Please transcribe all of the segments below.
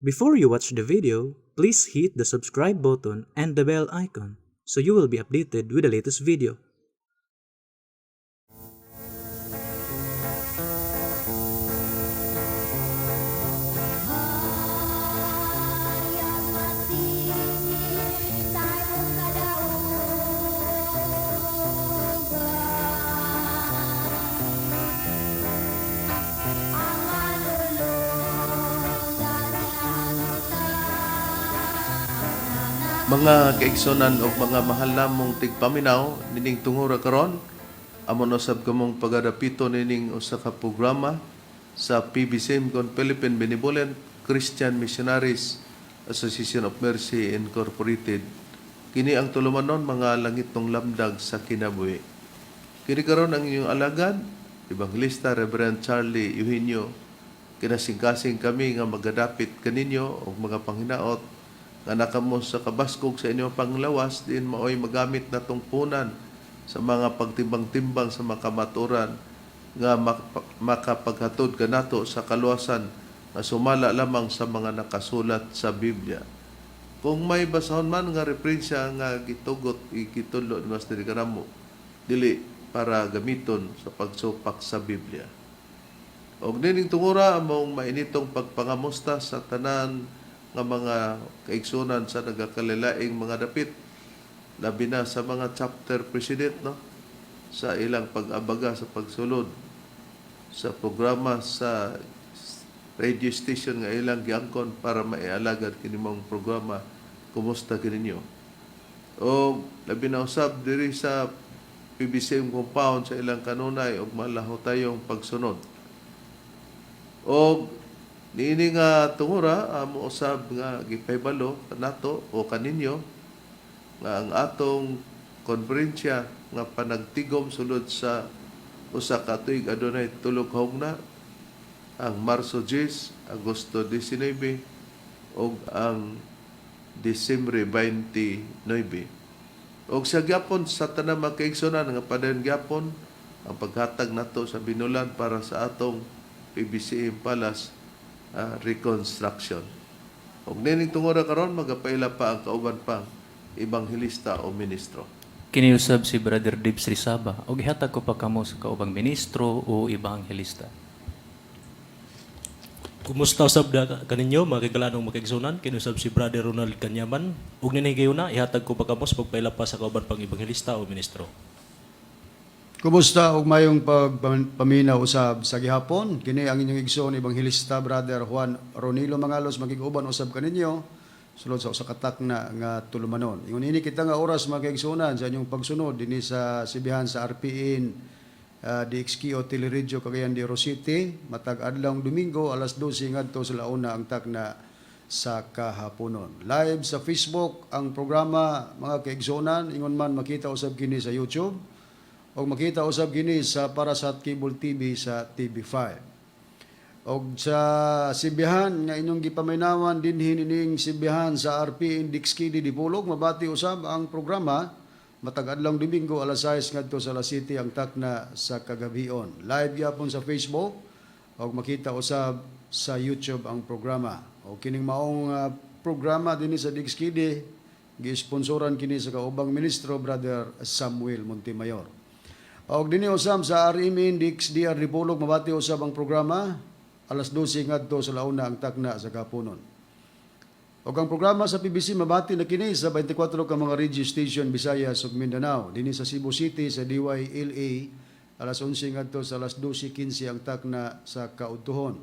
Before you watch the video, please hit the subscribe button and the bell icon so you will be updated with the latest video. Mga kaigsonan og mga mahal namong tigpaminaw nining tungura karon, amo na sab kamong pagadapito nining usa ka programa sa PBCM kon Philippine Benevolent Christian Missionaries Association of Mercy Incorporated. Kini ang tulumanon mga langitnong lamdag sa kinabuhi. Kini karon ang inyong alagad, Evangelista Reverend Charlie Eugenio. Kinasingkasing kami nga magadapit kaninyo og mga panghinaot nga nakamo sa kabaskog sa inyong panglawas diin maoy magamit na tungpunan sa mga pagtimbang-timbang sa makamaturan nga makapaghatod kanato sa kaluwasan nga sumala lamang sa mga nakasulat sa Biblia. Kung may basahon man nga referensya nga gitugot igitudlo ni Master kanamo, dili para gamiton sa pagsupak sa Biblia. Og nining tungura among mainitong pagpangamusta sa tanan nga mga kaigsunan sa nagakalilaing mga dapit, labi na sa mga chapter president, no, sa ilang pag-abaga sa pagsulod sa programa sa radio station nga ilang giangkon para maialagad kini mong programa. Kumusta kininyo? O labi na usab diri sa PBCM compound sa ilang kanunay og malahutayong pagsunod. O niini nga tungura amo usab nga gipahibalo kanato o kaninyo nga ang atong konferensya nga panagtigom sulod sa usa ka tuig adunay tulo ka hugna, ang Marso 10, Agosto 19 ug ang Disyembre 29. Og sa gyapon sa tanang mga kaigsunan nga padayon gyapon ang paghatag nato sa binulan para sa atong PBCM Palace reconstruction. Og nining tungura karon magapaila pa ang kauban pang ebanghelista o ministro. Kiniusab si Brother Dibs Rizaba og ihatag ko pa kamo sa kaubang ministro o ebanghelista. Kumusta usab da kaninyo mga kagalanong makigsunan? Kinusab si Brother Ronald Kanyaman ug nining higayuna ihatag ko pa kamo sa pagpaila pa sa kauban pang ebanghelista o ministro. Kumusta ug mayong pagpaminaw usab sa gihapon? Kini ang inyong igsoon, Ebanghelista Brother Juan Ronilo Mangalos, magig-uban usab kaninyo sulod sa usa ka takna nga tulumanon. Ingon ini kita nga oras, mga kaigsuonan, sa inyong pagsunod dinhi sa sibihan sa RPN DXKO Teleradyo Cagayan de Oro City matag adlawng Domingo alas 12 ngadto sa launa ang takna sa kahaponon. Live sa Facebook ang programa, mga kaigsuonan, ingon man makita usab kini sa YouTube o makita usab kini sa Parasat Cable TV sa TV5. Og sa sibihan nga inyong gipaminawan dinhi nining sibihan sa RP Index KD Dipolog, mabati usab ang programa matag adlawng Domingo alas 6 ngadto sa alas 7 ang takna sa kagabion. Live gyapon sa Facebook og makita usab sa YouTube ang programa. O kining maong programa dinhi sa DXKD gisponsoran kini sa kaubang ministro, Brother Samuel Montemayor. Og dinhi usab sa RM Index DR Dipolog mabati usab ang programa alas 12 ngadto sa launa ang takna sa kapunon. Og ang programa sa PBC mabati na kini sa 24 ka mga radio station Visayas ug Mindanao. Dinhi sa Cebu City sa DYLA alas 11 ngadto sa alas 12:15 ang takna sa kaudtuhon.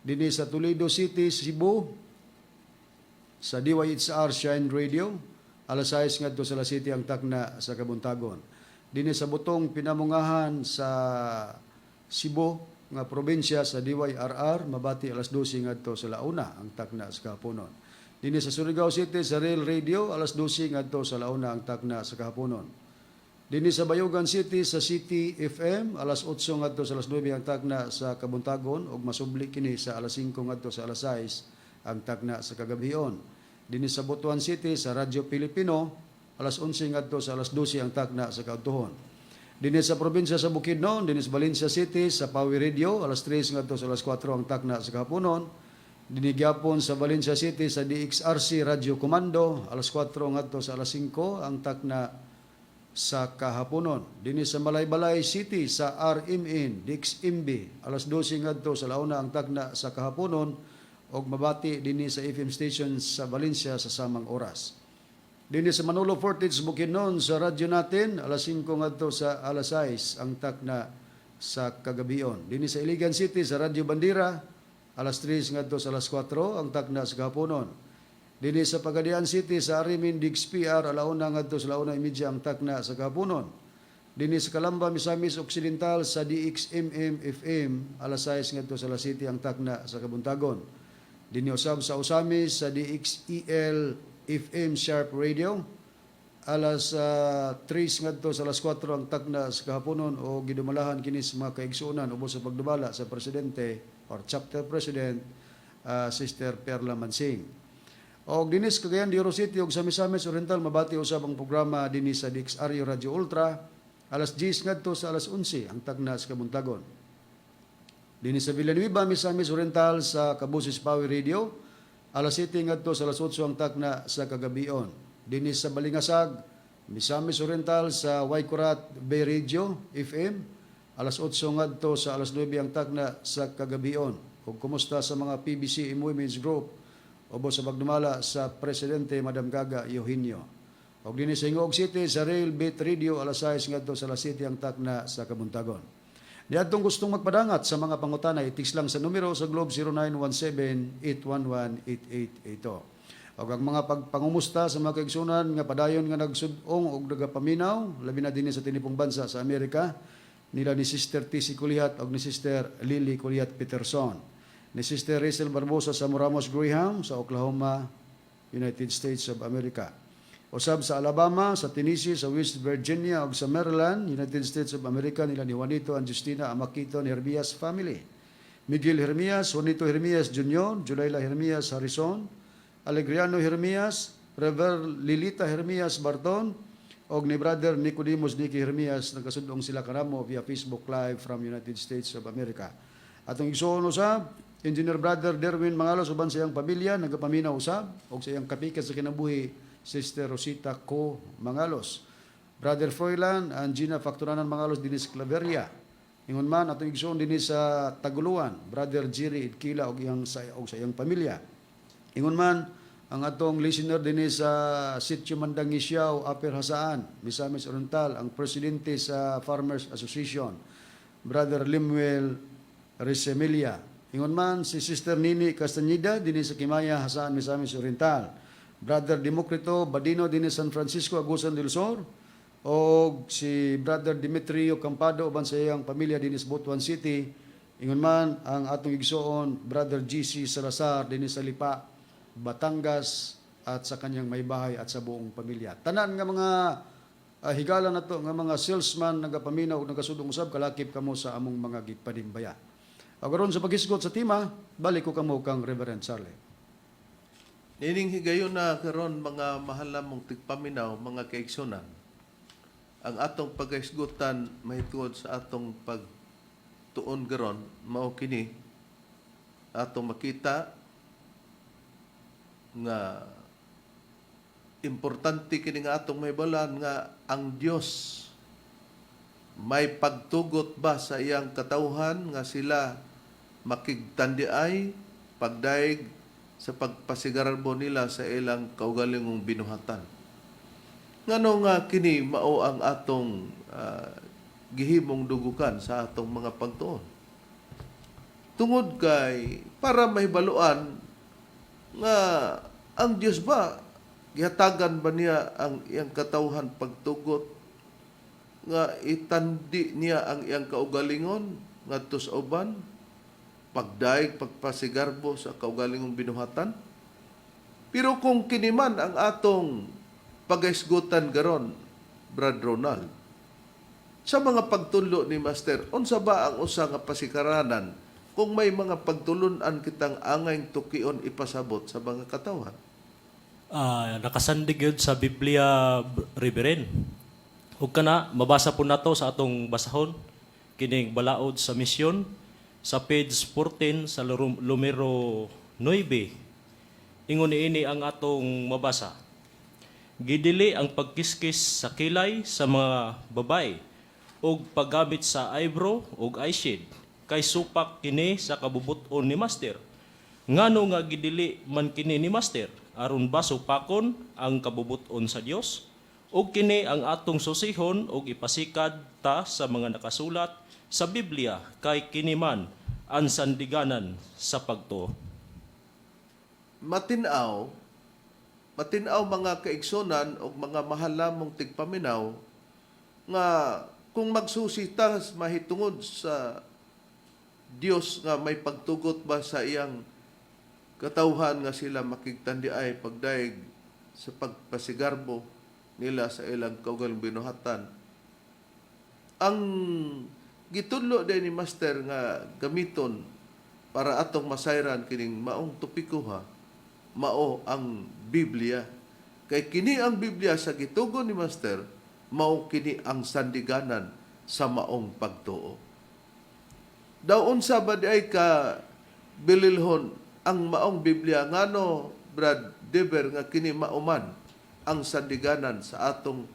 Dinhi sa Toledo City, Cebu, sa DYHR Shine Radio alas 6 ngadto sa alas 7 ang takna sa kabuntagon. Dinhi sa Butong Pinamungahan sa Cebu nga probinsya sa DYRR mabati alas 12 ngadto sa launa ang takna sa kahaponon. Dinhi sa Surigao City sa Rail Radio alas 12 ngadto sa launa ang takna sa kahaponon. Dinhi sa Bayugan City sa City FM alas 8 ngadto sa alas 9 ang takna sa kabuntagon ug masubli kini sa alas 5 ngadto sa alas 6 ang takna sa kagabion. Dinhi sa Butuan City sa Radyo Pilipino alas 11 ngadto sa alas 12 ang takna sa kaudtuhon. Dinhi sa probinsya sa Bukidnon, dinhi sa Valencia City sa Pawi Radio alas 3 ngadto sa alas 4 ang takna sa kahaponon. Dinhi gyapon sa Valencia City sa DXRC Radio Comando, alas 4 ngadto sa alas 5 ang takna sa kahaponon. Dinhi sa Malaybalay City sa RMN DXMB, alas 12 ngadto sa alauna ang takna sa kahaponon og mabati dinhi sa FM station sa Valencia sa samang oras. Dinhi sa Manolo Fortich, Bukidnon, sa radyo natin, alas 5 ngadto sa alas 6 ang takna sa kagabion. Dinhi sa Iligan City sa Radyo Bandera, alas 3 ngadto sa alas 4 ang takna sa kahaponon. Dinhi sa Pagadian City sa Arimin DXPR, alauna ngadto sa 1:30 ang takna sa kahaponon. Dinhi sa Calamba, Misamis Occidental, sa DXMM FM, alas 6 ngadto sa alas 7 ang takna sa kabuntagon. Dinhi usab sa Ozamiz sa DXEL FM Sharp Radio, alas 3 ngadto sa alas 4 ang takna sa kahaponon o gidumalahan kini sa mga kaigsuonan ubos sa pagdumala sa presidente or chapter president, Sister Perla Mansing. Og dinhi sa Cagayan de Oro City ug sa Misamis Oriental, mabati usab ang programa dinhi sa DXRU Radio Ultra, alas 10 ngadto sa alas 11 ang takna sa kabuntagon. Dinhi sa Villanueva, Misamis Oriental, sa Kabusis Power Radio, alas 7 ngadto sa alas 8 ang takna sa kagabion. Dinhi sa Balingasag, Misamis Oriental, sa Waikurat Bay Radio FM, alas 8 ngadto sa alas 9 ang takna sa kagabion. Ug kumusta sa mga PBC Women's Group ubos sa pagdumala sa presidente, Madam Gaga Eugenio. Og dinhi sa Gingoog City sa Rail Beat Radio, alas 6 ngadto sa alas 7 ang takna sa kabuntagon. Niadtong gustong magpadangat sa mga pangutana, i-text lang sa numero sa Globe 0917-811-8882. Og ang mga pagpangumusta sa mga kaigsunan nga padayon nga nagsud-ong og nagapaminaw, labi na dinhi sa tinipong bansa sa Amerika, nila ni Sister TC Kulihat og ni Sister Lily Kulihat Peterson. Ni Sister Rachel Barbosa sa Moramos Graham sa Oklahoma, United States of America. Usab sa Alabama, sa Tennessee, sa West Virginia ug sa Maryland, United States of America, nila ni Juanito and Justina Amakito ni Hermias family. Miguel Hermias, Juanito Hermias Jr., Julayla Hermias Harrison, Alegriano Hermias, Rever Lilita Hermias Barton, og ni Brother Nicodemus Nicky Hermias, nagkasudong sila kanamo via Facebook Live from United States of America. Atong igsoon usab, Engineer Brother Derwin Mangalos uban sa iyang pamilya, nagapaminaw usab og sa iyang kapikat sa kinabuhi, Sister Rosita Co Mangalos. Brother Froilan and Gina Facturanan Mangalos dinhi sa Claveria. Ingon man atong igsoon dinhi sa Taguluan, Brother Jerry Idkila og sa iyang pamilya. Ingon man ang atong listener dinhi sa Sitio Mandangisyao, Upper Jasaan, Misamis Oriental, ang presidente sa Farmers Association, Brother Limuel Resemilia. Ingon man si Sister Nini Castañeda dinhi sa Kimaya, Jasaan, Misamis Oriental. Brother Democrito Badino dinhi San Francisco, Agusan del Sur, og si Brother Demetrio Campado uban sa iyang pamilya dinhi sa Butuan City. Ingon man ang atong igsoon, Brother GC Salazar, dinhi sa Lipa, Batangas, at sa kanyang may bahay at sa buong pamilya. Tanan nga mga higala nato nga mga salesman nagapaminaw ug nagasudong usab, kalakip kamo sa among mga gipanimbaya. Aron sa paghisgot sa tema, balik ko kamo kang Reverend Charlie. Nining higayon na karon, mga mahal namong tigpaminaw, mga kaigsunan, ang atong paghisgutan mahitungod sa atong pagtuon karon mao kini: atong makita nga importante kini nga atong mahibalan nga ang Dios may pagtugot ba sa iyang katawhan nga sila makigtandiay pagdaig sa pagpasigarbo nila sa ilang kaugalingong binuhatan. Ngano nga kini mao ang atong gihimong dugukan sa atong mga pagtuon? Tungod kay para mahibaluan nga ang Dios ba, gihatagan ba niya ang iyang katawhan pagtugot nga itandi niya ang iyang kaugalingon ngadto sa uban, pagdaig pagpasigarbo sa kaugalingong binuhatan? Pero kung kini man ang atong pagahisgutan karon, Brad Ronald, sa mga pagtunlo ni Master, unsa ba ang usa nga pasikaranan kung may mga pagtulunan kitang angay tukion ipasabot sa mga katawhan? Nakasandig yun sa Biblia, Reverend. Ug kana mabasa po nato sa atong basahon kining balaod sa misyon sa page 14 sa numero 9. 9. Ingon niini ang atong mabasa. Gidili ang pagkiskis sa kilay sa mga babae ug paggamit sa eyebrow ug eyeshade kay supak kini sa kabubut-on ni Master. Ngano nga gidili man kini ni Master? Aron ba supakon ang kabubut-on sa Dios? Ug kini ang atong susihon ug ipasikad ta sa mga nakasulat sa Biblia kay kini man ang sandiganan sa pagtuo. Matinaw, matinaw, mga kaigsunan o mga mahal namong tigpaminaw, nga kung magsusi ta mahitungod sa Dios nga may pagtugot ba sa iyang katawhan nga sila makigtandiay pagdaig sa pagpasigarbo nila sa ilang kaugalingong binuhatan, ang gitudlo din ni Master nga gamiton para atong masayran kining maong topiko ha, mao ang Biblia, kay kini ang Biblia sa gitugon ni Master, mao kini ang sandiganan sa maong pagtuo. Daw unsa ba di ay ka bililhon ang maong Biblia? Ngano, Brad Dever, nga kini mauman ang sandiganan sa atong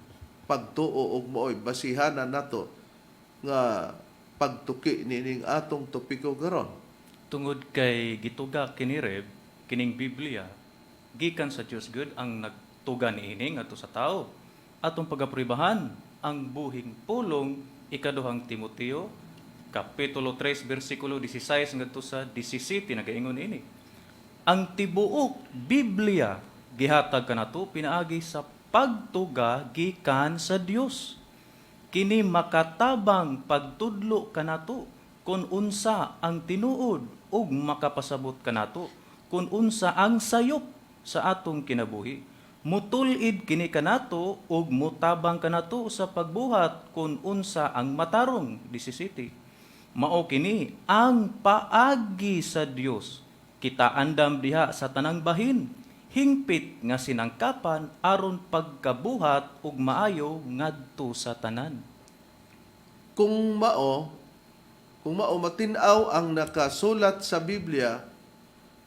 pagtuo ug maoy basihanan nato nga pagtuki nining atong topiko karon? Tungod kay gituga kini, Reb, kining Biblia gikan sa Dios gud ang nagtuga niini ngadto sa tao. Atong pagapribahan ang buhing pulong, Ikaduhang Timoteo kapitulo 3 bersikulo 16 ngadto sa 17, nagaingon ini: "Ang tibuok Biblia gihatag kanato pinaagi sa pagtuga gikan sa Dios. Kini makatabang pagtudlo kanato kung unsa ang tinuod ug makapasabot kanato kung unsa ang sayop sa atong kinabuhi. Mutul-id kini kanato ug mutabang kanato sa pagbuhat kung unsa ang matarong." 17. "Mao kini ang paagi sa Dios. Kita andam diha sa tanang bahin, hingpit nga sinangkapan aron pagkabuhat ug maayo ngadto sa tanan." Kung mao, matin-aw ang nakasulat sa Biblia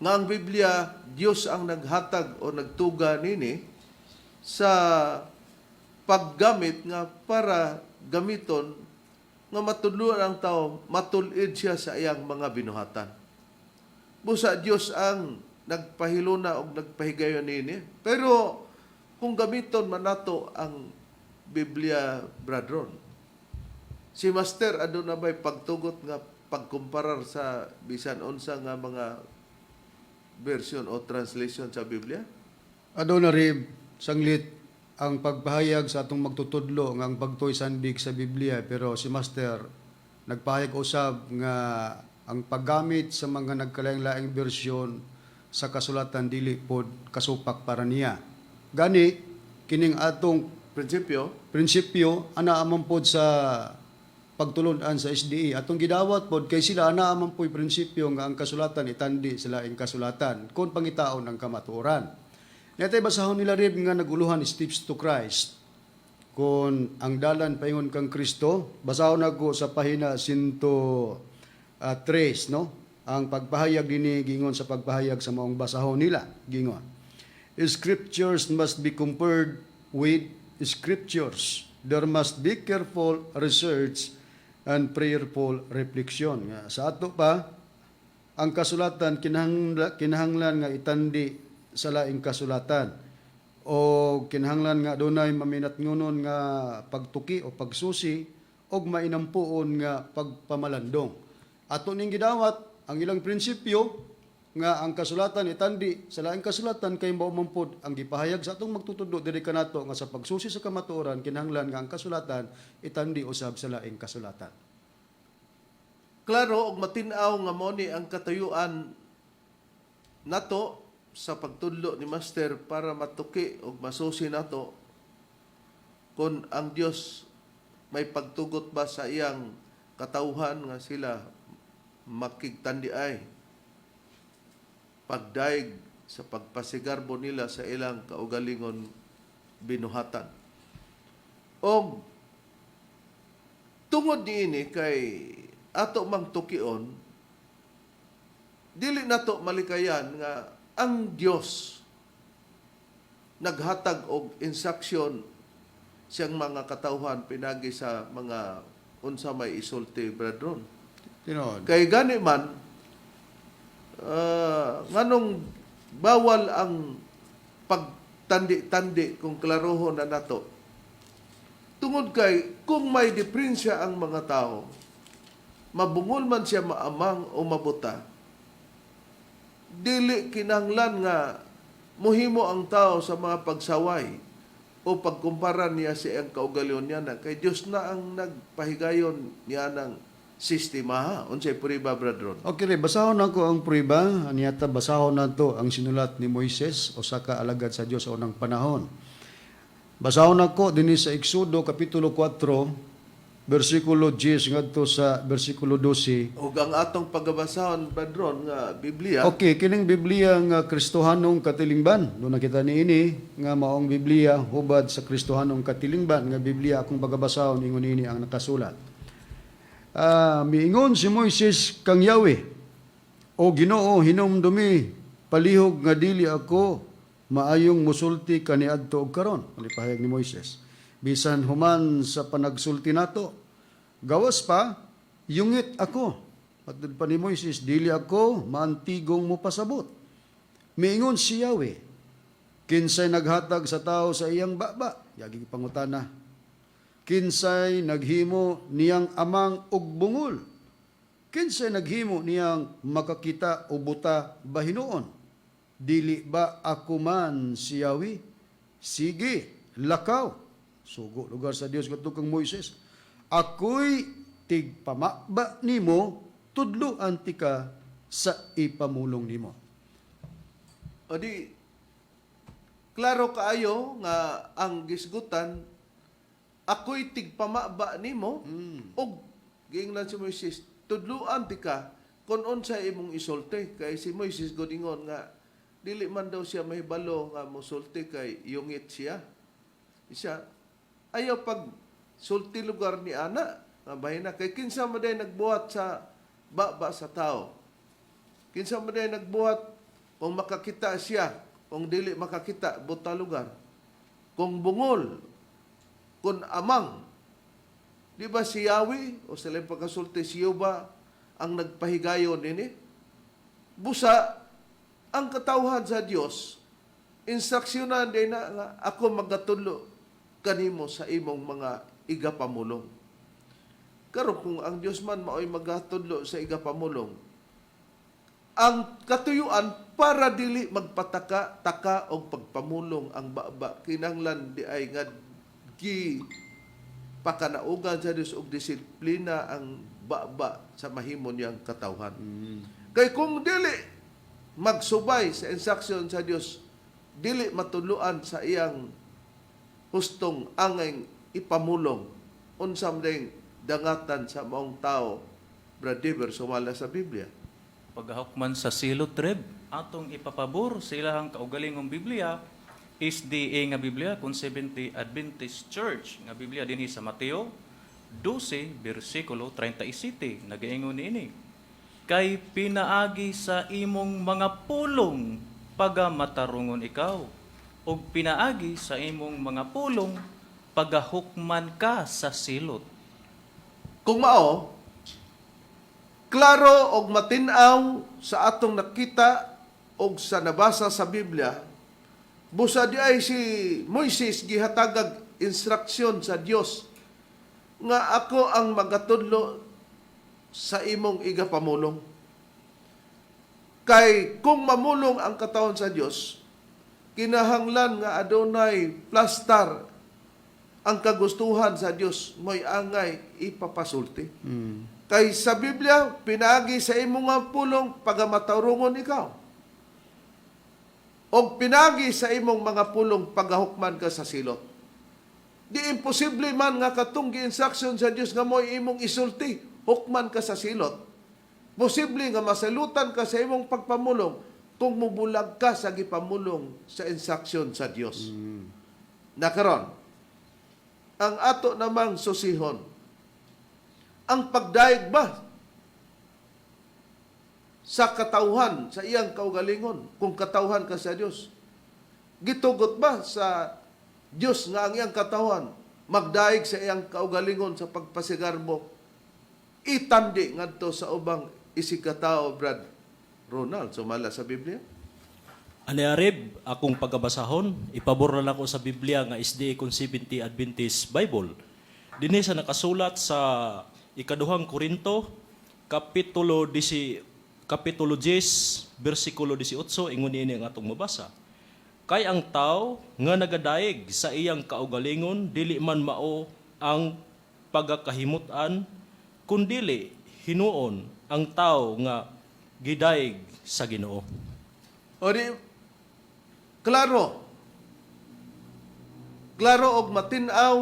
nga ang Biblia, Dios ang naghatag o nagtuga nini sa paggamit nga para gamiton nga matudloan ang tao, matul-id siya sa iyang mga binuhatan. Busa Dios ang nagpahiluna og nagpahigayon nini. Pero kung gamiton man nato ang Biblia, Bradron, si Master aduna ba'y pagtugot nga pagkumparar sa bisan unsa nga mga version o translation sa Biblia? Aduna, Rib, sanglit ang pagpahayag sa atong magtutudlo nga ang pagtuo'y sandig sa Biblia, pero si Master nagpahayag usab nga ang paggamit sa mga nagkalaing-laing bersyon sa kasulatan dili pod kasupak para niya. Gani kining atong prinsipyo prinsipyo ana man pod sa pagtulun-an sa SDA atong gidawat pod kay sila ana man po'y prinsipyo nga ang kasulatan itandi sa laing kasulatan kung pangitaon ang kamatuoran. Natay basahon nila, Rib, nga naguluhan, Steps to Christ, kung ang dalan paingon kang Kristo. Basahon ako sa pahina 103, no? Ang pagpahayag dinhi gingon sa pagpahayag sa maong basahon nila, gingon: "Scriptures must be compared with scriptures. There must be careful research and prayerful reflection." Nga sa ato pa, ang kasulatan kinahanglan nga itandi sa laing kasulatan o kinahanglan nga adunay maminatngonon nga pagtuki o pagsusi og mainampuon nga pagpamalandong. Ato ning gidawat ang ilang prinsipyo nga ang kasulatan itandi sa laing kasulatan kay mao man pod ang gipahayag sa atong magtutudlo diri kanato nga sa pagsusi sa kamatuoran kinahanglan nga ang kasulatan itandi usab sa laing kasulatan. Klaro og matin-aw nga mo ni ang katuyuan nato sa pagtudlo ni Master para matuki og masusi nato kung ang Dios may pagtugot ba sa iyang katawhan nga sila makigtandiay pagdaig sa pagpasigarbo nila sa ilang kaugalingon binuhatan. Og tungod niini kay ato mang tukion Dili nato malikayan nga ang Dios naghatag og instruction siyang mga katawhan pinagi sa mga unsa may isulti, brethren. Tinuod. Kay gani man, nganong bawal ang pagtandi-tandi kung klarohon na nato? Tungod kay kung may diferensya ang mga tao, mabungol man siya, maamang o mabuta, dili kinahanglan nga muhimo ang tao sa mga pagsaway o pagkumpara niya sa iyang kaugalingon niya na kay Dios na ang nagpahigayon niya ng sistema, ha. Unsay prueba, brethren? Okay, Re, basahon nako ang prueba. Aniyata basahon nato ang sinulat ni Moises, usa ka alagad sa Dios sa unang panahon. Basahon nako dinhi sa Exodo kapitulo 4 bersikulo 10 ngadto sa bersikulo 12. Ug ang atong pagabasahon, brethren, nga Biblia. Okay, kining Biblia nga Kristohanong katilingban. Doon nakita niini nga maong Biblia hubad sa Kristohanong katilingban nga Biblia akong pagabasahon, ingon ini ang nakasulat. Miingon si Moises kang Yahweh, "O Ginoo, hinumdumi palihog nga dili ako maayong musulti kaniadto og karon." Ani pahayag ni Moises. "Bisan human sa panagsulti nato, gawas pa yungit ako." Matud pa ni Moises, "Dili ako maantigong mopasabot." Miingon si Yahweh, "Kinsay naghatag sa tao sa iyang baba?" Yagi pangutana. "Kinsay naghimo niyang amang ug bungol? Kinsay naghimo niyang makakita o buta bahinuon? Dili ba ako man si Yahweh? Sige, lakaw." Sugo lugar sa Dios kadto kang Moises. "Ako'y tigpamaba nimo, tudluan tika sa ipamulong nimo." O di, klaro kaayo nga ang gisgutan, "Ako'y tigpamaba nimo," ug giingnan si Moises, "Tudluan ti ka kung unsa imong isulti," kay si Moises gud ingon nga dili man daw siya mahibalo nga mosulti kay yungit siya. Siya ayaw pag sulti lugar ni ana nga bahina kay kinsa man day nagbuhat sa baba sa tao? Kinsa man day nagbuhat kung makakita siya, kung dili makakita, buta lugar? Kung bungol, kung amang, di ba si Yahweh o sa laing pagkasulti si Yuba ang nagpahigayon nini? Busa, ang katawhan sa Dios, instruksyonan din na nga ako magatudlo kanimo sa imong mga igapamulong. Karon kung ang Dios man maoy magatudlo sa igapamulong, ang katuyuan para dili magpataka taka og pagpamulong ang baba, kinahanglan di ay nga gi pakanaugan sa Dios og disiplina ang baba sa mahimo niyang katawhan. Kay kung dili magsubay sa instruction sa Dios, dili matudloan sa iyang hustong angay ipamulong, unsa man ding dangatan sa maong tao, Brad Dever, sumala sa Biblia? Paghahukman sa silot, Reb, atong ipapabor sa ilahang kaugalingong Biblia, SDA nga Biblia kung Seventh Adventist Church nga Biblia, dinhi sa Mateo 12 bersikulo 37 nagaingon niini, "Kay pinaagi sa imong mga pulong pagamatarungon ikaw ug pinaagi sa imong mga pulong pagahukman ka sa silot." Kung mao, klaro og matin-aw sa atong nakita og sa nabasa sa Biblia, busa di ay si Moises gihatagag instruksyon sa Dios nga ako ang magatudlo sa imong igapamulong. Kay kung mamulong ang katawhan sa Dios, kinahanglan nga adunay plastar ang kagustuhan sa Dios mo'y angay ipapasulti. Kay sa Biblia, pinaagi sa imong nga pulong pagamatarungon ikaw. O pinaagi sa imong mga pulong pagahukman ka sa silot. Di imposible man nga katong gi-instruction sa Dios nga mo'y imong isulti, hukman ka sa silot. Posible nga masalutan ka sa imong pagpamulong kung mubulag ka sa gipamulong sa instruction sa Dios. Nakaron, ang ato namang susihon, ang pagdayeg ba Sa katawhan, sa iyang kaugalingon, kung katawhan ka sa Dios? Gitugot ba sa Dios nga ang iyang katawhan magdaig sa iyang kaugalingon sa pagpasigarbo, itandi ngadto sa ubang isigkatao, Brad Ronald, sumala sa Biblia? Ani, Reb, akong pagabasahon, ipabor na nako sa Biblia nga SDA kon 70 Adventist Bible. Dinhi sa nakasulat sa ikaduhang Korinto, kapitulo 10, bersikulo 18, ingon niini ang atong mabasa. Kay ang tao nga nagadaig sa iyang kaugalingon dili man mao ang pagakahimut-an, kundili hinuon ang tao nga gidaig sa Ginoo. O di, klaro. Klaro og matin-aw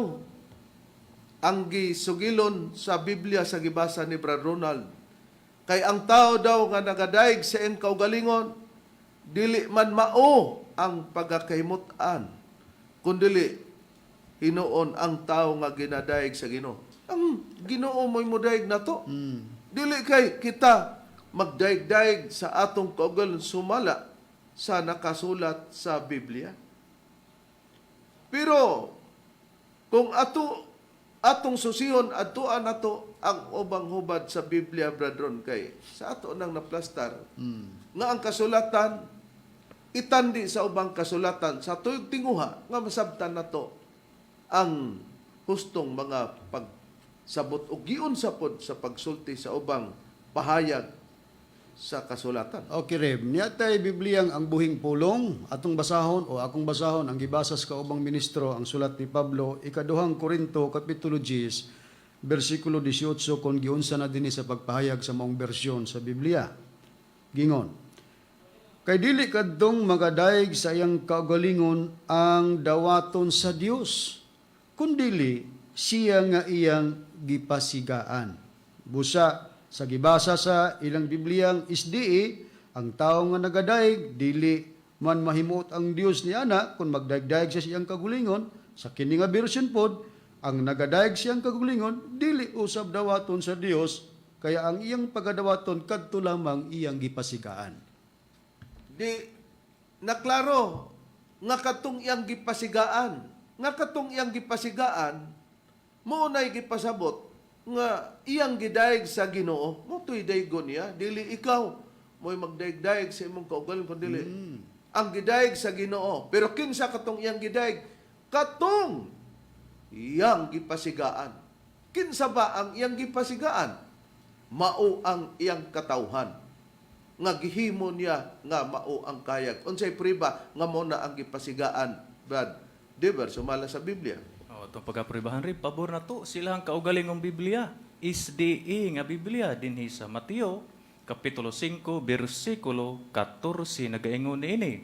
ang gisugilon sa Biblia sa gibasa ni Brad Ronald. Kay ang tao daw nga nagadaig sa iyang kaugalingon, dili man mao ang pagakahimut-an, kundili hinuon ang tao nga ginadaig sa Ginoo. Ang Ginoo mo'y modaig nato. Dili kay kita magdaig-daig sa atong kaugalingon sumala sa nakasulat sa Biblia. Pero kung ato atong susihon, adtuan nato ang ubang hubad sa Biblia, Bradron, kay sa ato nang naplastar nga ang kasulatan itandi sa ubang kasulatan sa tuyog tinguha nga masabtan nato ang hustong mga pagsabot o giunsa pod sa pagsulti sa ubang pahayag sa kasulatan. Okay, Reb. Niya tay Bibliyang Ang Buhing Pulong, atong basahon o akong basahon ang gibasa sa kaubang ministro ang sulat ni Pablo, ikaduhang Korinto, kapitulo 10, bersikulo 18, kon giunsa na dinhi sa pagpahayag sa maong bersyon sa Biblia. Gingon: "Kay dili kadtong magadaig sa iyang kaugalingon ang dawaton sa Dios, kundili siya nga iyang gipasigaan." Busa sa gibasa sa ilang Bibliyang SDA, ang tao nga nagadaig dili man mahimuot ang Dios ni ana kung magdaigdaig sa siyang kagulingon. Sa kini nga version pod, ang nagadaig siyang kagulingon dili usab dawaton sa Dios, kaya ang iyang pagadawaton kadto lamang iyang gipasigaan. Di naklaro nga katong iyang gipasigaan, nga katong iyang gipasigaan mao nay gipasabot nga iyang gidaig sa Ginoo. Mao to'y daygon niya. Dili ikaw mo'y magdaig-daig sa imong kaugalingon, kundi ang gidaig sa Ginoo. Pero kinsa katong iyang gidaig? Katong iyang gipasigaan. Kinsa ba ang iyang gipasigaan? Mao ang iyang katawhan nga gihimo niya nga mao ang kahayag. Unsay priba nga mao na ang gipasigaan, Brad Dever, sumala sa Biblia? O, itong pagkapribahan rin, pabor na to. Sila ang kaugalingong Biblia. SDA nga Biblia dinhi sa Mateo, Kapitulo 5, versikulo 14, nagaingon niini: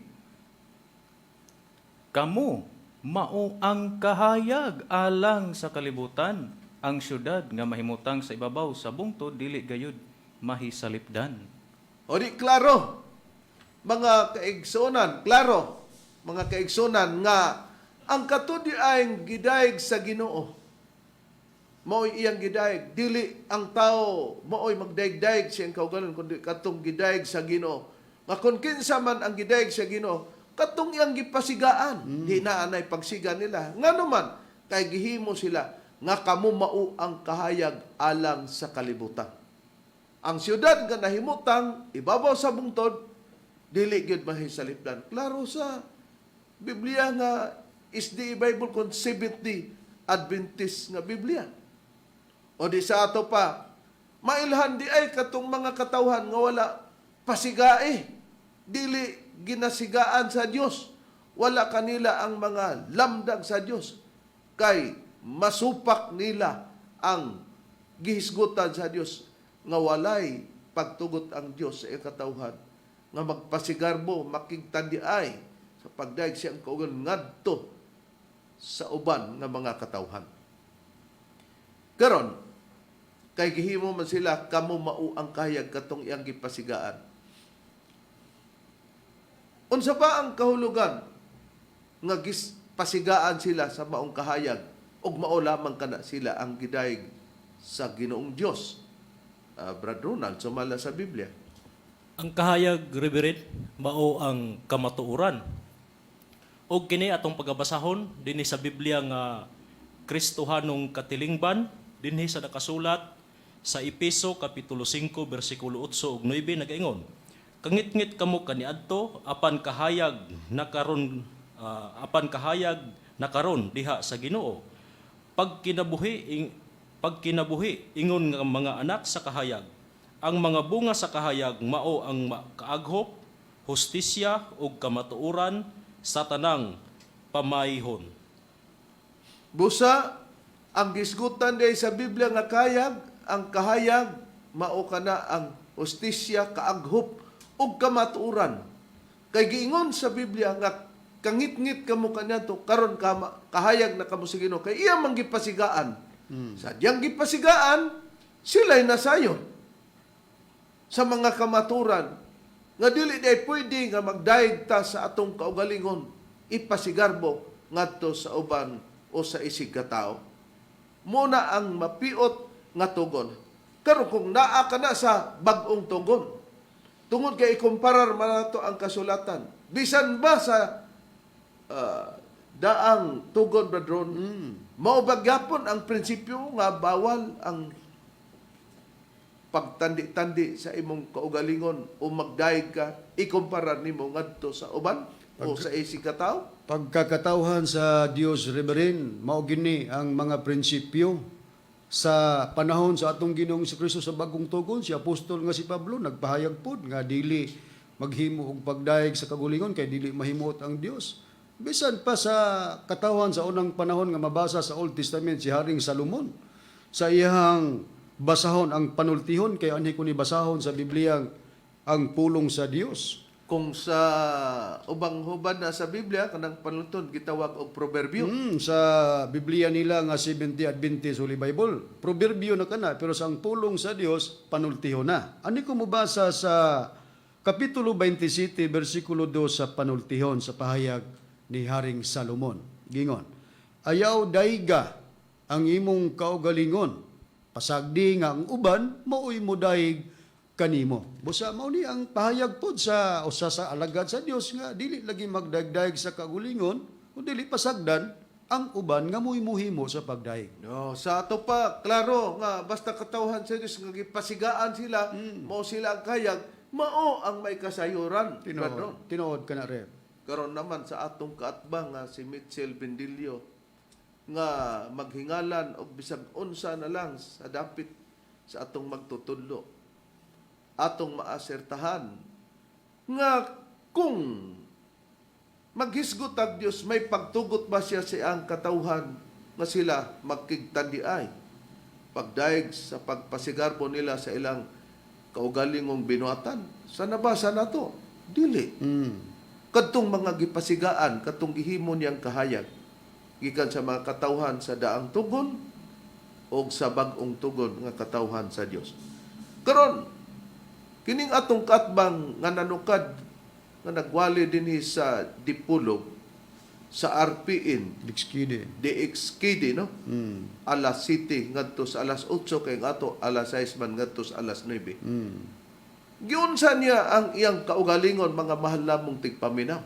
"Kamu, mao ang kahayag alang sa kalibutan. Ang syudad nga mahimutang sa ibabaw sa bungtod, dili gayud mahisalipdan." O di klaro, mga kaigsunan, klaro, mga kaigsunan, nga ang kato diay gidaig sa Ginoo. Mao'y iyang gidaig. Dili ang tao mao'y magdaig-daig sa iyang kaugalingon, kundi katong gidaig sa Ginoo. Nga kung kinsa man ang gidaig sa Ginoo, katong iyang gipasigaan. Di na anay pagsiga nila. Ngano man, kay gihimo sila nga kamo mao ang kahayag alang sa kalibutan. Ang siyudad nga nahimutang ibabaw sa bungtod, dili gyud mahisalipdan. Klaro sa Biblia nga SDA Bible kon 70 Adventist nga Biblia. O di sa ato pa, mailhan di ay katong mga katawhan nga wala pasigae, dili ginasigaan sa Dios. Wala kanila ang mga lamdag sa Dios. Kay masupak nila ang gihisgutan sa Dios nga walay pagtugot ang Dios sa iyang katawhan nga magpasigarbo, makigtandiay sa pagdaig siyang kaugalingon ngadto sa uban nga mga katawhan. Karon, kay gihimo man sila kamo mao ang kahayag katong iyang gipasigaan. Unsa ba ang kahulugan nga pasigaan sila sa maong kahayag ug mao lamang kana sila ang gidaig sa Ginoong Dios? Brad Ronald, sumala sa Biblia? Ang kahayag, Reverend, mao ang kamatuoran. Og kini atong pagabasahon dinhi sa Biblia nga Kristohanong katilingban, dinhi sa nakasulat sa Epeso kapitulo 5 bersikulo 8 ug 9, nagaingon: "Kangitngit kamo kaniadto, apan kahayag na karon diha sa Ginoo. Pagkinabuhi ingon nga mga anak sa kahayag. Ang mga bunga sa kahayag mao ang kaaghop, hustisya ug kamatuoran sa tanang pamayhon." Busa, ang gisgutan diay sa Biblia nga kahayag, ang kahayag mao kana ang hustisya, kaaghop ug kamatuoran. Kay giingon sa Biblia nga kangitngit kamo kaniadto, karon kahayag na kamo sa Ginoo kay iya man gipasigaan. Sadyang gipasigaan, sila'y nasayon sa mga kamaturan nga dili diay pwede nga magdayeg ta sa atong kaugalingon ipasigarbo ngadto sa uban o sa isig katao. Muna ang mapiot nga tugon. Karon kung naa ka na sa bag-ong tugon, tungod kay ikumparar man nato ang kasulatan, bisan ba sa daang tugon, brethren, mao ba gyapon ang prinsipyo nga bawal ang pagtandi-tandi sa imong kaugalingon o magdayeg ka ikumpara nimo ngadto sa uban o sa isig katao? Pagkakatawhan sa Dios, Reverend, mao gini ang mga prinsipyo sa panahon sa atong Ginoong Kristo sa bagong tugon. Si apostol nga si Pablo nagpahayag pod nga dili maghimo og pagdayeg sa kagulingon kay dili mahimuot ang Dios. Bisan pa sa katawhan sa unang panahon nga mabasa sa Old Testament, si Haring Salomon, sa iyang basahon ang panultihon, kay anhi ko ni basahon sa Biblia ang pulong sa Dios. Kung sa ubang hubad na sa Biblia, kanang panulton gitawag og proverbio. Sa Biblia nila nga Seventh Adventist Holy Bible, proverbio na kana, pero sa ang pulong sa Dios, panultihon na. Ani ko mobasa sa Kapitulo 27, versikulo 2 sa panultihon sa pahayag ni Haring Salomon. Gingon: "Ayaw dayga ang imong kaugalingon, pasagdi nga ang uban maoy modayeg kanimo." Busa mao ni ang pahayag pod sa usa sa alagad sa Dios nga dili lagi magdagdag sa kaugalingon kun dili pasagdan ang uban nga mo'y muhimo sa pagdayeg. No, sa ato pa klaro nga basta katawhan sa Dios nga gipasigaan sila, mao sila ang kahayag, mao ang may kasayuran. Brethren. Tinuod, tinuod ka na, Rev. Karon naman sa atong kaatbang nga si Mitchell Bendillo nga maghingalan og bisag unsa na lang sa dapit sa atong magtutudlo. Atong maasertahan nga kung maghisgot ang Dios, may pagtugot ba siya sa iyang katawhan nga sila magkigtandiay pagdaig sa pagpasigarbo nila sa ilang kaugalingong binuhatan? Sa nabasa nato, dili. Kadtong mga gipasigaan, kadtong gihimo niyang kahayag gikan sa mga katawhan sa daang tugon o sa bag-ong tugon nga katawhan sa Dios. Karon, kining atong kaatbang nga nanukad nga nagwali dinhi sa Dipolog sa RPN DXKD. DXKD, no, alas 7 ngadto sa alas 8, kay ang ato alas 6 man ngadto sa alas 9. Giunsa niya ang iyang kaugalingon, mga mahal namong tigpaminaw?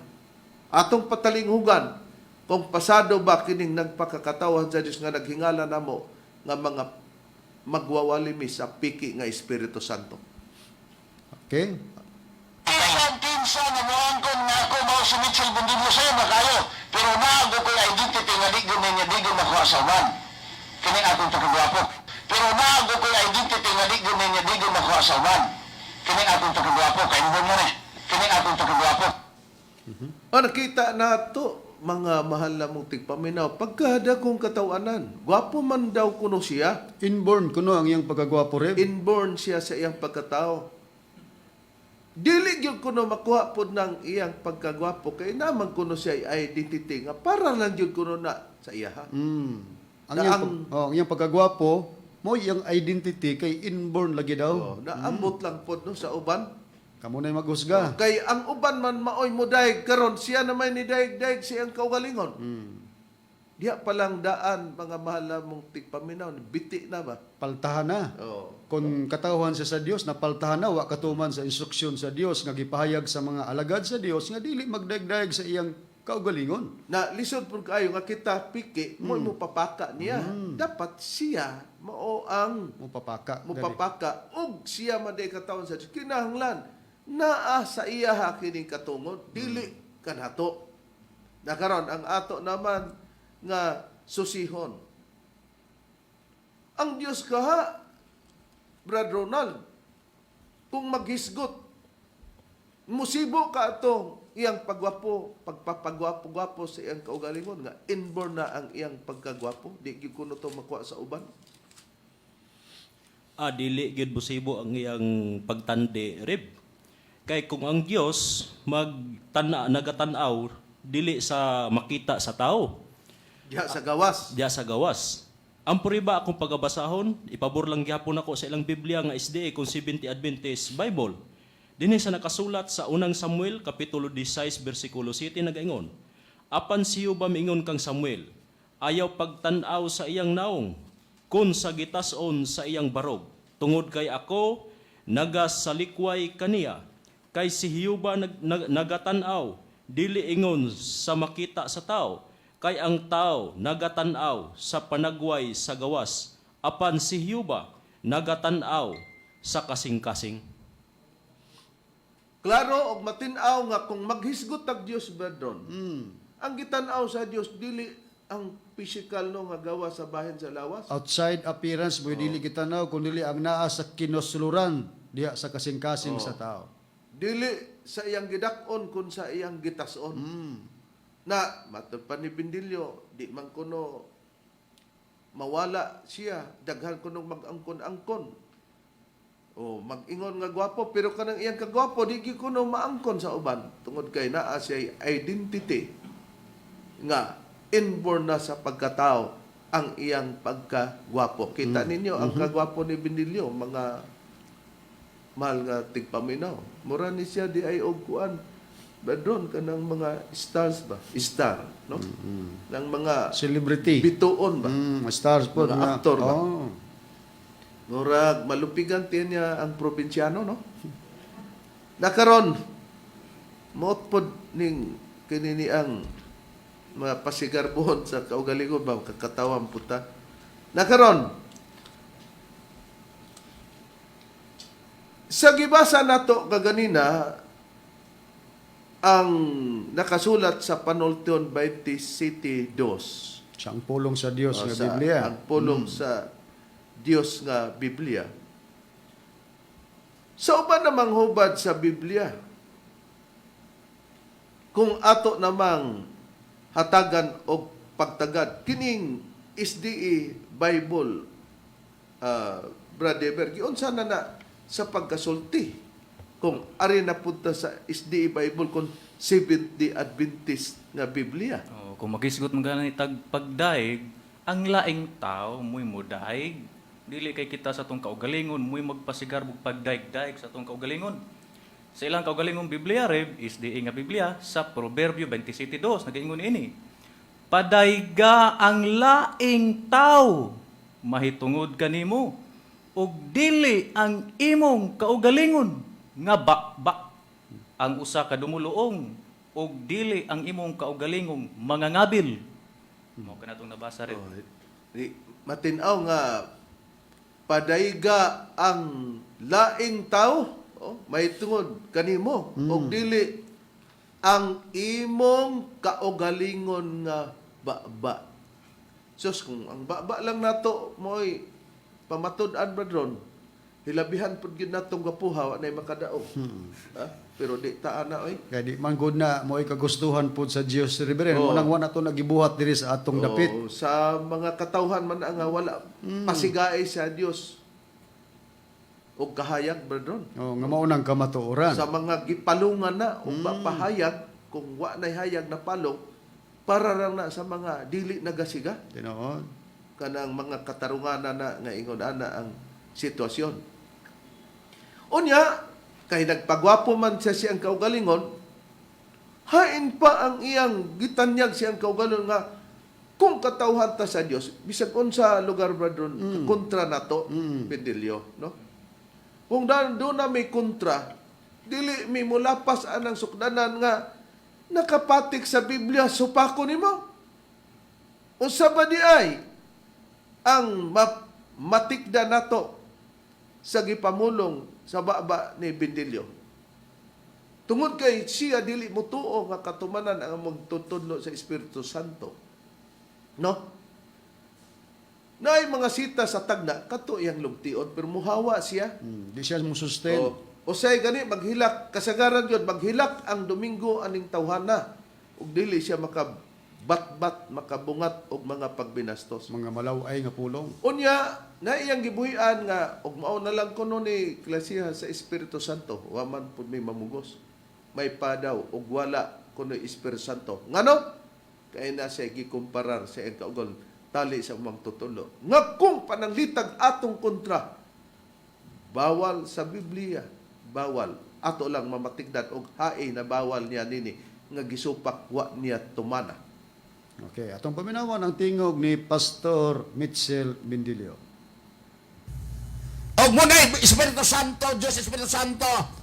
Atong patalinghugan kung pasado ba kining nagpakakatawan sa Dios nga naghingala namo nga mga magwawali mi sa piki nga Espiritu Santo. Okay? Bisan kinsa na moangkon nga ako mao si Mitchell Bundillo, sayo na kayo. Pero naa ko'y identity nga di gyud ninyo di gyud makuha sa uban. Kini akong pagkagwapo. Pero naa ko'y identity nga di gyud ninyo di gyud makuha sa uban. Kini akong pagkagwapo. Kay mo ni. Kini akong pagkagwapo. Ah, nakita nato, mga mahal namong tigpaminaw, pagkada kong katawanan, gwapo man daw kuno siya. Inborn kuno ang iyang pagkagwapo, Rev. Inborn siya sa iyang pagkatao. Dili gyud kuno makuha pod ng iyang pagkagwapo kay naman kuno siya identity nga para lang gyud kuno na sa iya ha. Ang Na iyang, oh, ang iyang pagkagwapo, mo iyang identity kay inborn lagi daw. Oh, naambot lang pod no sa uban. Kamo na'y maghusga. Kay ang uban man maoy mo daig karon, siya naman ni daig-daig sa iyang kaugalingon. Diha pa lang daan, mga mahal na mong tigpaminaw, biti na ba? Paltahan na. Oh. Kung katawhan siya sa Dios, napaltahan na, wa katuman sa instruksyon sa Dios nga gipahayag sa mga alagad sa Dios nga dili magdagdag sa iyang kaugalingon. Na lisod pud kaayo nga kita piki mo mo papaka niya. Dapat siya mao ang Mupapaka. mo papaka ug siya man day katawhan sa Dios. Kinahanglan naa sa iya ha kining katungod, dili kanato. Na karon ang ato naman nga susihon. Ang Dios kaha, Brad Ronald, kung maghisgot, musibo ka ato iyang pagwapo, pagpapagwapo-gwapo sa iyang kaugalingon nga inborn na ang iyang pagkagwapo, di gyud kuno to makuha sa uban. Ah, dili gyud busibo ang iyang pagtandi, Rib. Kay kung ang Dios magtana nagatan-aw dili sa makita sa tao, Diha sa gawas. diya sa gawas. Ang puriba akong pagabasahon, ipabor lang gyapon ako sa ilang Biblia nga SDA kung 70 Adventist Bible. Dinhi sa nakasulat sa unang Samuel kapitulo 16 bersikulo 7 nagaingon. Apan siyo ba miingon kang Samuel, ayaw pagtan-aw sa iyang naong kun sa gitason sa iyang barog, tungod kay ako nagasalikway kaniya. Kay si Hiyuba nagatan-aw dili ingon sa makita sa tao, kay ang tao nagatan-aw sa panagway sa gawas, apan si Hiyuba nagatan-aw sa kasing-kasing. Klaro og matin-aw nga kung maghisgot ang Dios, Brethren, ang gitan-aw sa Dios dili ang physical no nga gawa sa bahin sa lawas. Outside appearance mo dili gitanaw kun dili ang naa sa kinosuluran diha sa kasing-kasing sa tao. Dili sa iyang gidak-on kun sa iyang gitas-on. Na matud pa ni Bindilyo, di man kuno mawala siya, daghan kuno mag-angkon-angkon. O mag-ingon nga gwapo pero kanang iyang kagwapo di gyud kuno maangkon sa uban tungod kay naa siya identity nga inborn na sa pagkatao ang iyang pagkagwapo. Kita ninyo ang kagwapo ni Bindilyo, mga mahal nga tigpaminaw. Mura ni siya di ay og kuan. Badron kanang mga stars ba? Star, no? Nang mga Celebrity. bituon ba? Stars po Mga nga. aktor ba? Oh. Murag malupigan tiyan niya ang probinsyano, no? Nakaron moot pod ning kinini ang mga pasigarbohon sa kaugalingon ba kakatawang puta. Nakaron sa gibasa nato kaganina ang nakasulat sa Panultion 27:2. Sa ang pulong sa Dios O, nga sa Biblia. Ang pulong sa Dios nga Biblia. Sa uban namang hubad sa Biblia, kung ato namang hatagan og pagtagad kining SDE Bible, Brother Eber, giunsa na na sa pagkasulti kung ari na punta sa SDE Bible kung Seventh-day Adventist nga Biblia? Oh, kung magisgot man gani tag pagdaig, ang laing tao mo'y mudaig. Dili kay kita sa atong kaugalingon mo'y magpasigar og pagdaig-daig sa atong kaugalingon. Sa ilang kaugalingong Biblia reb is di nga Biblia sa Proverbio 27:2 nagaingon ini. Padayga ang laing tao mahitungod kanimo ug dili ang imong kaugalingon nga bakbak ang usa ka dumuluong ug dili ang imong kaugalingong mangangabil. Mao kanatong nabasa rin. Oh, di, matin-aw nga padayga ang laing tao, oh, may tungod kanimo og dili ang imong kaugalingon nga baba. Sus, kung ang baba lang nato mo'y pamatud-an brethren, hilabihan pud gyud natong gapuha wa nay makadaog. Ha? Pero di ta ana oy. Kaya di man gud na mo'y kagustuhan pod sa Dios, Reverend. Oo. Mo nang wa na to nagibuhat diri sa atong dapit. Oo, sa mga katawhan man ang wala pasigae sa Dios og kahayag, brethren. Oh, nga mao nang kamatuoran. Sa mga gipalungan na og pahayag, kung wa nay hayag na palong para lang na sa mga dili nagasiga Tinuod. Kanang mga katarunganan na nga ingon ana ang sitwasyon. Unya, kay nagpagwapo man siya siyang kaugalingon, hain pa ang iyang gitanyag siyang kaugalingon nga Kung katawhan ta sa Dios, bisag unsa lugar, brother, kontra nato, Bendilio, no? Kung doon na may kontra, dili mi mulapas anang sukdanan nga nakapatik sa Biblia, supako nimo. Unsa ba di ay ang matikda nato sa gipamulong sa baba ni Bendilio? Tungod kay siya dili motuo nga katumanan ang magtutudlo sa Espiritu Santo. No? Naay mga sita sa tagna kato iyang lugtion pero muhawa siya. Di siya mo sustain. O, usay gani maghilak kasagaran yun maghilak ang Domingo aning tawhana ug dili siya makabatbat, makabungat og mga pagbinastos. Mga malaway nga pulong. Unya, na iyang gibuhian nga og mao na lang kuno ni klasiha sa Espiritu Santo, wa man pud may mamugos. May padaw og wala kuno Espiritu Santo. Ngano? Kay na siya gikumparar sa iyang kaugon tali sa magtutulo. Nga kung pananglitag atong kontra, bawal sa Biblia, bawal. Ato lang mamatigdan og hae na bawal niya nini nga gisupak wa niya tumana. Okay, atong paminawan ang tingog ni Pastor Mitchell Bendilio. Og mo na Espiritu Santo, Diyos Espiritu Santo.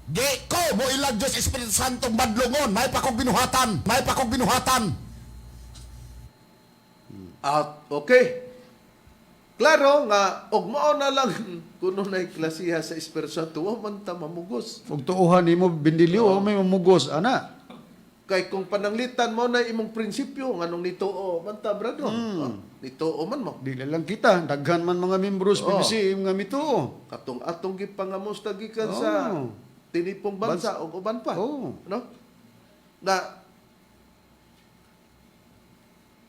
Di ko mo ilag Diyos Espiritu Santo badlongon, may pa kong binuhatan, may pa kong binuhatan. At okay. Klaro nga og mao na lang kuno na klasiha sa Espiritu Santo, wa man ta mamugos. Ug tuohan nimo Bendilio, oh, may mamugos ana. Kay kung pananglitan mo na imong prinsipyo nganong nituo man ta, brado. Ah, nituo man mo. Dili lang kita, daghan man mga membros Oo. PBC nga mituo. Katong atong gipangamusta gikan sa tinipong bansa ug uban pa. No? Na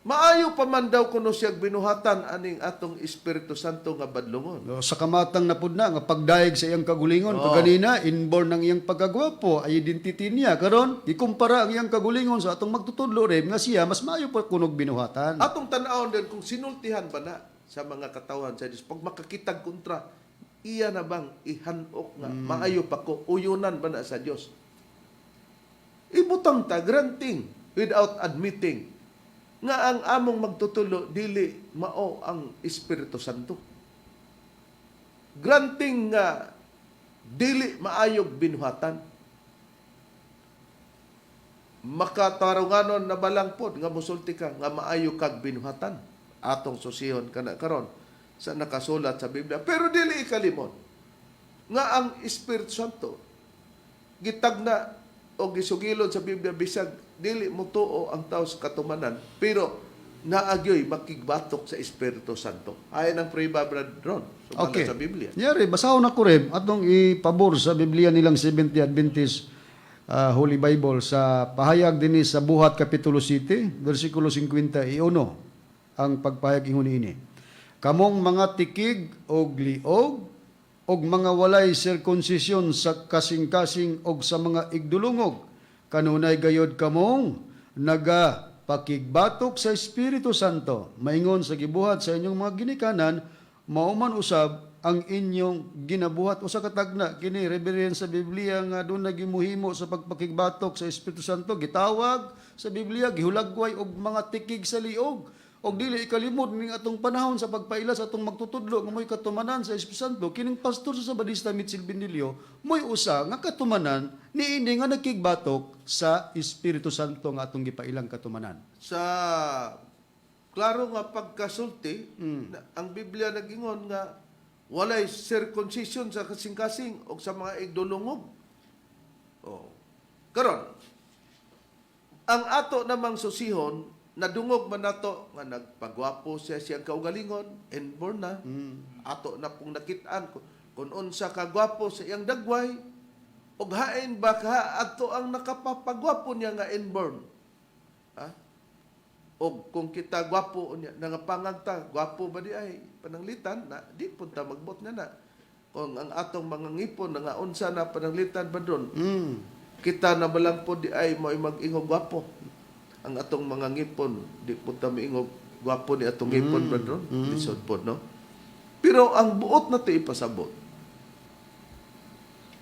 maayo pa man daw kuno siya binuhatan aning atong Espiritu Santo nga badlongon. No, sa kamatang napud na nga pagdayeg sa iyang kagulingon kaganina inborn ang iyang pagkagwapo, identity niya karon ikumpara ang iyang kagulingon sa atong magtutudlo rem nga siya mas maayo pa kunog binuhatan. Atong tan-awon din kung sinultihan ba na sa mga katawan sa Diyos. Pag makakitag kontra, iya na bang ihanok nga maayo pa ko, uyunan ba na sa Diyos? Ibutang ta, granting, without admitting, nga ang among magtutulo, dili mao ang Espiritu Santo. Granting nga dili maayog binuhatan. Makatarunganon na balang pod nga musulti ka nga maayo kag binuhatan atong susihon kana karon sa nakasulat sa Biblia, pero dili ikalimot nga ang Espiritu Santo gitagna o gisugilon sa Biblia bisag dili motuo ang tao sa katumanan, pero naagyoy makigbatok sa Espiritu Santo ayon ang prueba, Brad Ron, sumala sa Biblia. Yari, basahon ako rin atong ipabor sa Biblia nilang Seventh Adventist Holy Bible sa pahayag dinhi sa Buhat Kapitulo 7, versikulo 51 ang pagpahayag ingon niini. Kamong mga tikig og liog og mga walay sirkunsisyon sa kasing-kasing og sa mga igdulungog, kanunay gayod kamong naga pakigbatok sa Espiritu Santo, maingon sa gibuhat sa inyong mga ginikanan, mao man usab ang inyong ginabuhat. Usa ka tagna kini reverend sa Biblia nga doon gimuhimo sa pagpakigbatok sa Espiritu Santo, gitawag sa Biblia gihulagway og mga tikig sa liog. Og dili ikalimod ning atong panahon sa pagpaila sa atong magtutudlo nga mo'y katumanan sa Espiritu Santo, kining pastor sa Sabadista Mitchell Bendilio mo'y usa nga katumanan niini nga nagkigbatok sa Espiritu Santo nga atong gipailang katumanan. Sa klaro nga pagkasulti na ang Biblia nagingon nga walay circumcision sa kasing-kasing o sa mga igdulungog. Oh. Karon, ang ato namang susihon, nadungog man nato nga nagpagwapo siya siyang kaugalingon, inborn na. Ato na pong nakitaan kung unsa kagwapo sa iyang dagway, ug hain ba ka ato ang nakapapagwapo niya nga inborn? Ha? Og kung kita gwapo niya, nangapangag ta, gwapo ba di ay pananglitan na di pud ta magbot nga na. Kung ang atong mga ngipon nangaunsa na pananglitan ba doon, kita na balang po di ay mo'y mag-ingog gwapo. Ang atong mga ngipon, di po ta miingog gwapo ni atong ngipon ba doon? Lisod po, no? Pero ang buot na to ipasabot.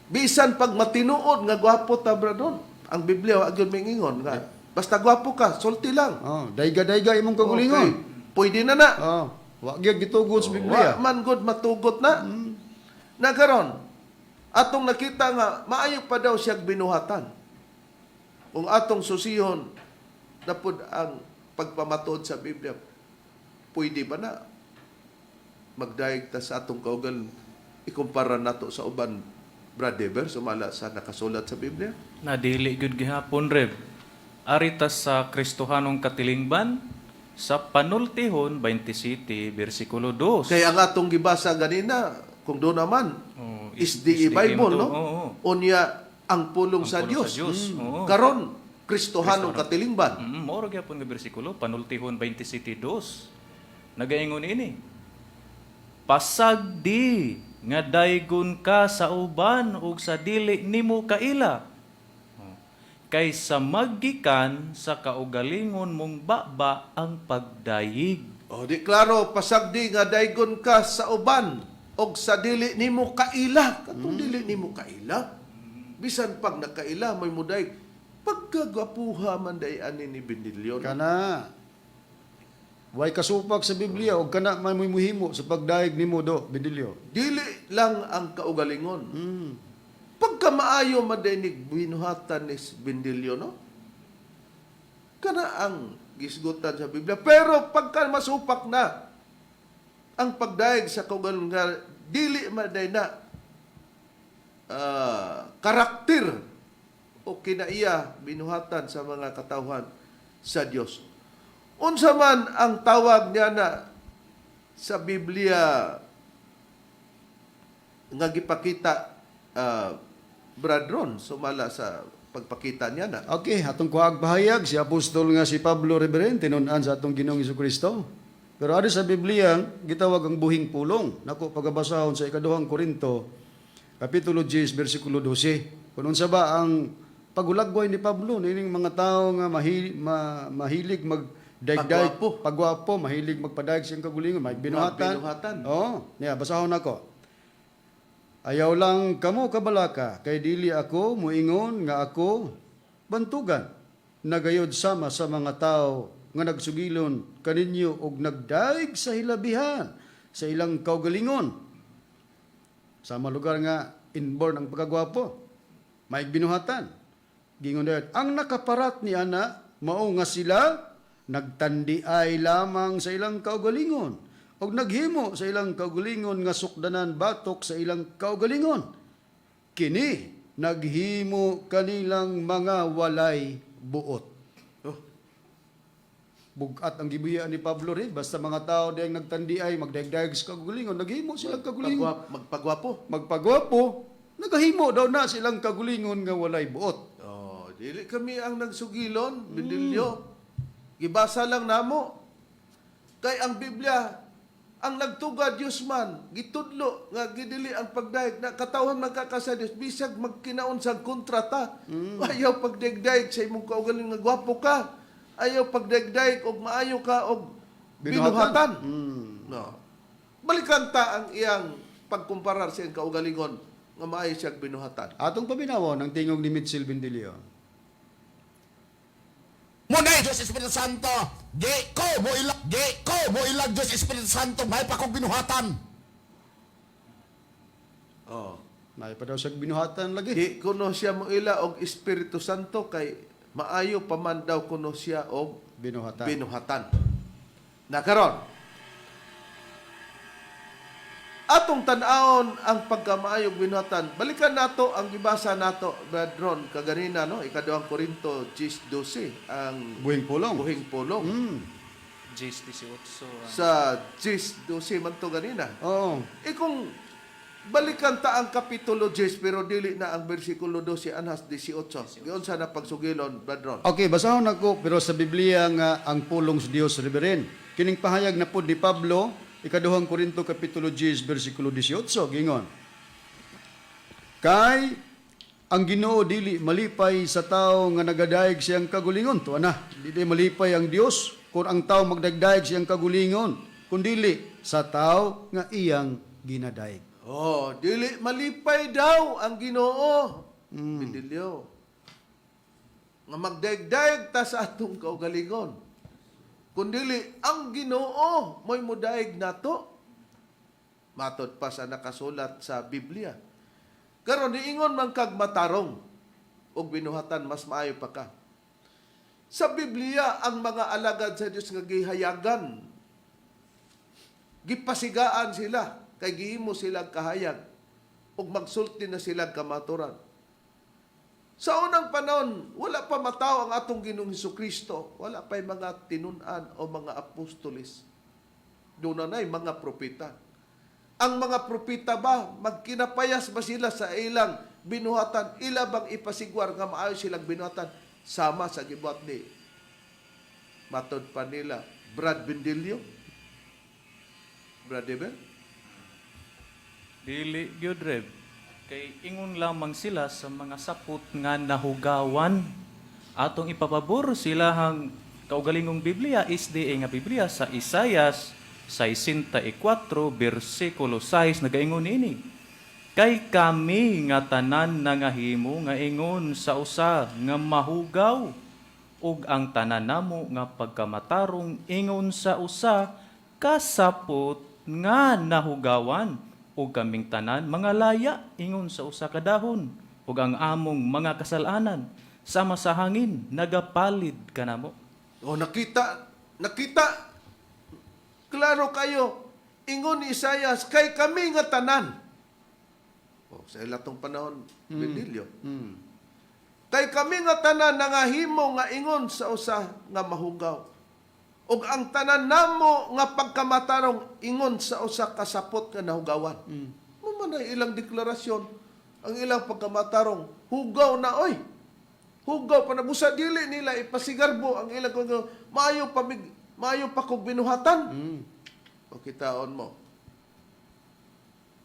Bisan pag matinuod nga gwapo ta bra doon, ang Biblia wa gyud mingingon nga Basta gwapo ka, sulti lang. Oh, dayga-dayga imong kagulingon. Okay. Pwede na na. Oh, wa gyud gitugot sa Biblia. Wa man gud matugot na. Na karon, atong nakita nga maayo pa daw siyang binuhatan. Kung atong susihon na pud ang pagpamatuod sa Biblia, pwede ba na magdayeg ta sa atong kaugal ikumpara nato sa uban, Brad Dever, sumala sa nakasulat sa Biblia? Nadili gyud gihapon, Reb. Ari ta sa Kristohanong katilingban sa Panultihon 27 bersikulo 2. Kaya ang atong gibasa ganina, kung doon naman, Oh, is the Bible, to. no? Oo. Unya, ang pulong Ang sa pulong Dios. sa Dios, oo. Karon, Kristohanong katilingban. Moro gyapon nga bersikulo Panultihon 27:2. Nagaingon ini. Pasagdi nga daygon ka sa uban ug sa dili nimo kaila. Oh. Kay sa maggikan sa kaugalingon mong baba ang pagdayig. O di klaro, pasagdi nga daygon ka sa uban og sa dili nimo kaila. Katong dili nimo kaila. Bisan pag nakaila may mudayg, pagkagwapuha man day ani ni Benilyon. Kana way kasupak sa Biblia og kana man mo'y muhimo sa pagdayeg nimo do, Bidilyo. Dili lang ang kaugalingon. Pagka maayo man day ni binuhatan ni Bendilyo, no? Kana ang gisgutan sa Biblia. Pero pagka masupak na ang pagdayeg sa kaugalingon nga dili man day na karakter o kinaiya binuhatan sa mga katawhan sa Dios. Unsa man ang tawag niya na sa Biblia nga gipakita, Brad Ron, sumala sa pagpakita niya na? Okay, atong kuhaag pahayag si apostol nga si Pablo Reverend tinun-an sa atong Ginoong Kristo. Pero ari sa Biblia gitawag ang buhing pulong. Nako pagabasahon sa ikaduhang Korinto kapitulo 10 bersikulo 12. Kun unsa ba ang pagulagway ni Pablo nining mga tawo nga mahilig magdaigdaig, Pagwapo. pagwapo, mahilig magpadayag siyang kagulingon, may binuhatan. Binuhatan. Oo, niya basahon nako. Ayaw lang kamo kabalaka, kay dili ako muingon nga ako bantugan. Nagayod sama sa mga tao nga nagsugilon kaninyo og nagdaig sa hilabihan sa ilang kaugalingon. Sama lugar nga inborn ang pagkagwapo. May binuhatan. Gingon dayon, ang nakaparat ni ana mao nga sila nagtandiay lamang sa ilang kaugalingon og naghimo sa ilang kaugalingon nga sukdanan batok sa ilang kaugalingon. Kini naghimo kanilang mga walay buot. Oh. Bugat ang gibuya ni Pablo rin. Basta mga tao diyang nagtandiay, magdaigdaig sa kaugalingon, naghimo silang kaugalingon. Magpagwapo. Magpagwapo, nagahimo daw na silang kagulingon nga walay buot. Oh, dili kami ang nagsugilon, Bidilyo. Gibasa lang namo. Kay ang Biblia, ang nagtuga Dios man, gitudlo nga gidili ang pagdayeg na katawhan magkakasa Dios bisag magkinaon sa kontrata. Ayaw pagdaigdaig sa imong kaugalingon nga gwapo ka. Ayaw pagdaigdaig og maayo ka og Binuhatan. binuhatan. No. Balikan ta ang iyang pagkumparar sa iyang kaugalingon nga maayo siyang binuhatan. Atong paminawon ang tingog ni Mitchell Bendilio. Munay Diyos Espiritu Santo, di ko mo ilag, di ko mo ilag Diyos Espiritu Santo, may pa kong binuhatan. Oh. May pa daw siya binuhatan lagi. Di kuno siya moila og Espiritu Santo kay maayo pa man daw kuno siya og Binuhatan. binuhatan. Na karon, atong tan-awon ang pagkamaayog binuhatan. Balikan nato ang gibasa nato, Brad Ron, kaganina, no, ikaduhang Korinto 10:12 ang Buhing pulong. buhing pulong. 10:18. Sa 10:12 man to ganina. Oo. E kung balikan ta ang kapitulo 10 pero dili na ang bersikulo 12 anhas 18. Giunsa sa na pagsugilon, Brad Ron? Okay, basahon ako pero sa Biblia nga ang pulong sa Dios Reverend. Kining pahayag na pod ni Pablo, ikaduhang Korinto kapitulo 10 bersikulo 18 gingon. Kay ang Ginoo dili malipay sa tao nga nagadayeg siyang kagulingon. Tuwa na, dili malipay ang Dios kung ang tao magdagdayeg siyang kagulingon, kundili sa tao nga iyang ginadayeg. Oh, dili malipay daw ang Ginoo. Bidilyo. Nga magdaigdaig ta sa atong kaugalingon. Kundili ang Ginoo mo'y mudaig nato. Matod pa sa nakasulat sa Biblia. Karon niingon man kag matarong og binuhatan, mas maayo pa ka. Sa Biblia, ang mga alagad sa Dios nga gihayagan, gipasigaan sila kay gihimo silang kahayag ug magsulti na sila kamaturan. Sa unang panahon, wala pa matawo ang atong Ginoong Kristo, wala pa mga tinun-an o mga apostoles. Doon na mga propeta. Ang mga propeta ba, magkinapayas ba sila sa ilang binuhatan? Ila bang ipasigwar nga maayo silang binuhatan? Sama sa gibuhat ni, matod pa nila, Brad Bendilio? Brad Ebel? Dili gyud, Rev. Kay ingon lamang sila sa mga sapot nga nahugawan. Atong ipapabor sila ang kaugalingong Biblia, SDA nga Biblia sa Isayas 64 bersikulo 6, nagaingon ini. Kay kami nga tanan nangahimo nga ingon sa usa nga mahugaw, ug ang tanan namo nga pagkamatarong ingon sa usa kasapot nga nahugawan, ug kaming tanan mga laya ingon sa usa ka dahon, ug ang among mga kasalanan sama sa hangin nagapalid kanamo. O nakita, nakita, klaro kayo, ingon ni Isayas, kay kami nga tanan. O, sa ilatong panahon, Benilio. Kay kami nga tanan nangahimo nga ingon sa usa nga mahugaw. Ug ang tanan namo nga pagkamatarong ingon sa usa ka sapot nga nahugawan. Mo man ay ilang deklarasyon, ang ilang pagkamatarong, hugaw na oy. Hugaw pa na busa dili nila ipasigarbo ang ilang maayo pa mig, maayo pa kog binuhatan. O kitaon mo.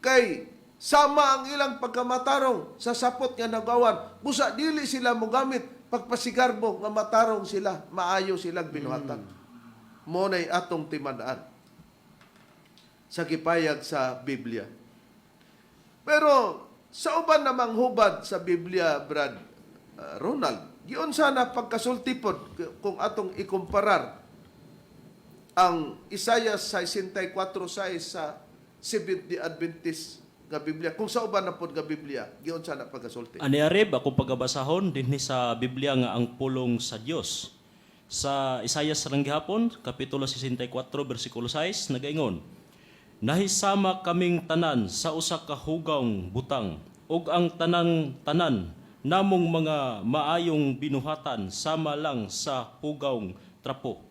Kay sama ang ilang pagkamatarong sa sapot nga nagawan, busa dili sila mogamit pagpasigarbo nga matarong sila, maayo silang binuhatan. Mo nay atong timan-an sa gipayag sa Biblia. Pero sa uban namang hubad sa Biblia, Brad Ronald, giunsa na pagkasulti pod kung atong ikumparar ang Isaiah 64:6 sa Seventh-day Adventist nga Biblia? Kung sa uban na pod nga Biblia, giunsa na pagkasulti? Ani Areb, akong pagabasahon dinhi sa Biblia nga ang pulong sa Dios. Sa Isayas rang gihapon, kapitulo 64 bersikulo 6, nagaingon: "Nahisama kaming tanan sa usa ka hugawng butang, ug ang tanang tanan namong mga maayong binuhatan sama lang sa hugawng trapo.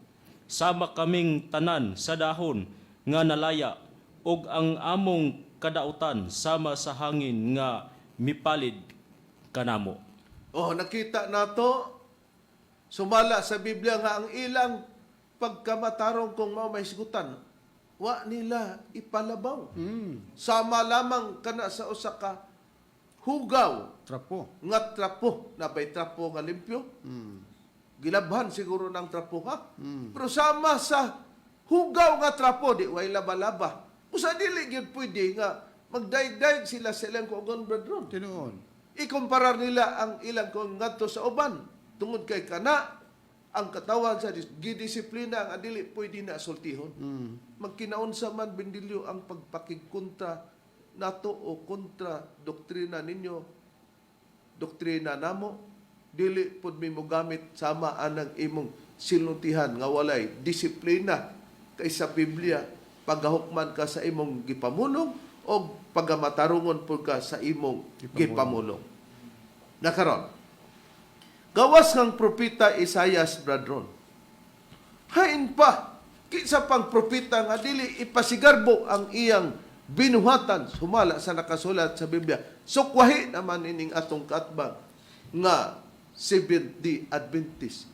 Sama kaming tanan sa dahon nga nalaya, ug ang among kadautan sama sa hangin nga mipalid kanamo." Oh, nakita nato sumala sa Biblia nga ang ilang pagkamatarong, kung mao may sigutan, wa nila ipalabaw. Sama lamang kana sa usa ka hugaw Trapo. Nga trapo na bay trapo nga limpyo. Gilabhan siguro ng trapo, ha. Pero sama sa hugaw nga trapo, di way laba-laba. Usa dili gyud pwede nga magdaig-daig sila sa ilang kugon, brethren. Tinuod. Ikumparar nila ang ilang kung ngadto sa uban tungod kay kana ang katawan sa Dios gidisiplina ang dili pwede na sultihon. Magkinaunsa man, Bendilyo, ang pagpakigkontra nato o kontra doktrina ninyo, doktrina namo, dili pud mi mogamit sama anang imong siluntihan nga walay disiplina, kay sa Biblia pagahukman ka sa imong gipamulong o pagamatarungon pud ka sa imong gipamulong. Nakaron, gawas ng propeta Isayas, brethren, hain pa kinsa pang propeta nga dili ipasigarbo ang iyang binuhatan sumala sa nakasulat sa Biblia? Sukwahi naman ining atong katbang nga Seventh-day Adventist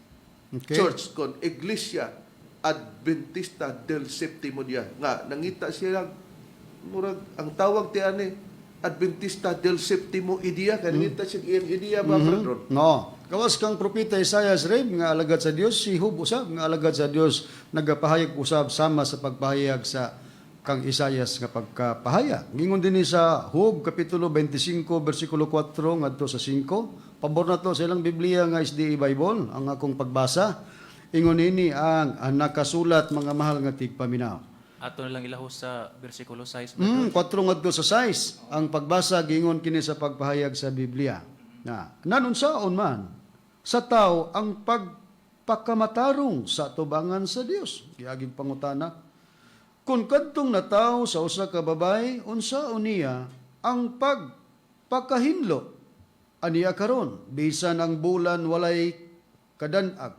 Church kon Iglesia Adventista del Septimo Dia nga nangita siya murag ang tawag ti ani Adventista del Septimo Idea, kay nangita siya iyang idea ba, brethren? No. Gawas kang propeta Isaias, Reb, nga alagad sa Dios, si Job usab nga alagad sa Dios nagapahayag usab sama sa pagpahayag sa kang Isaias nga pagkapahayag. Gingon dinhi sa Job kapitulo 25 bersikulo 4 ngadto sa 5. Pabor na to sa ilang Biblia nga SDA Bible ang akong pagbasa. Ingon ini ang nakasulat, mga mahal nga tigpaminaw. Ato na lang ilahos sa bersikulo 6. 4 ngadto sa 6 ang pagbasa, gingon kini sa pagpahayag sa Biblia. Na nanunsaon man sa tao ang pagpakamatarong sa tubangan sa Dios? Giaging pangutana. Kung kadtong natawo sa usa ka babae, unsaon niya ang pagpakahinlo aniya karon, bisan ang bulan walay kadanag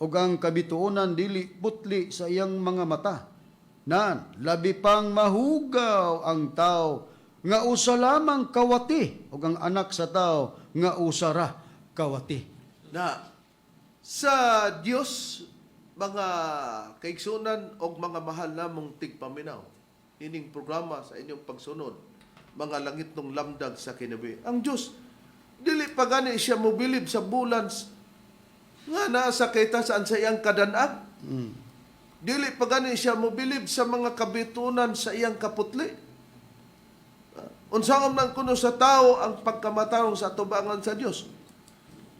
ug ang kabituonan dili putli sa iyang mga mata? Nan, labi pang mahugaw ang tao nga usa lamang kawati ug ang anak sa tao nga usa ra kawati. Na sa Dios, mga kaigsunan og mga mahal namong tigpaminaw ining programa sa inyong pagsunod, mga langit nung lamdag sa kinabuhi, ang Dios dili pa gani siya mobilib sa bulan nga naa sa kitasan sa iyang kadanag. Dili pa gani siya mobilib sa mga kabitunan sa iyang kaputli. Unsaon man kuno sa tao ang pagkamatarong sa tubangan sa Dios,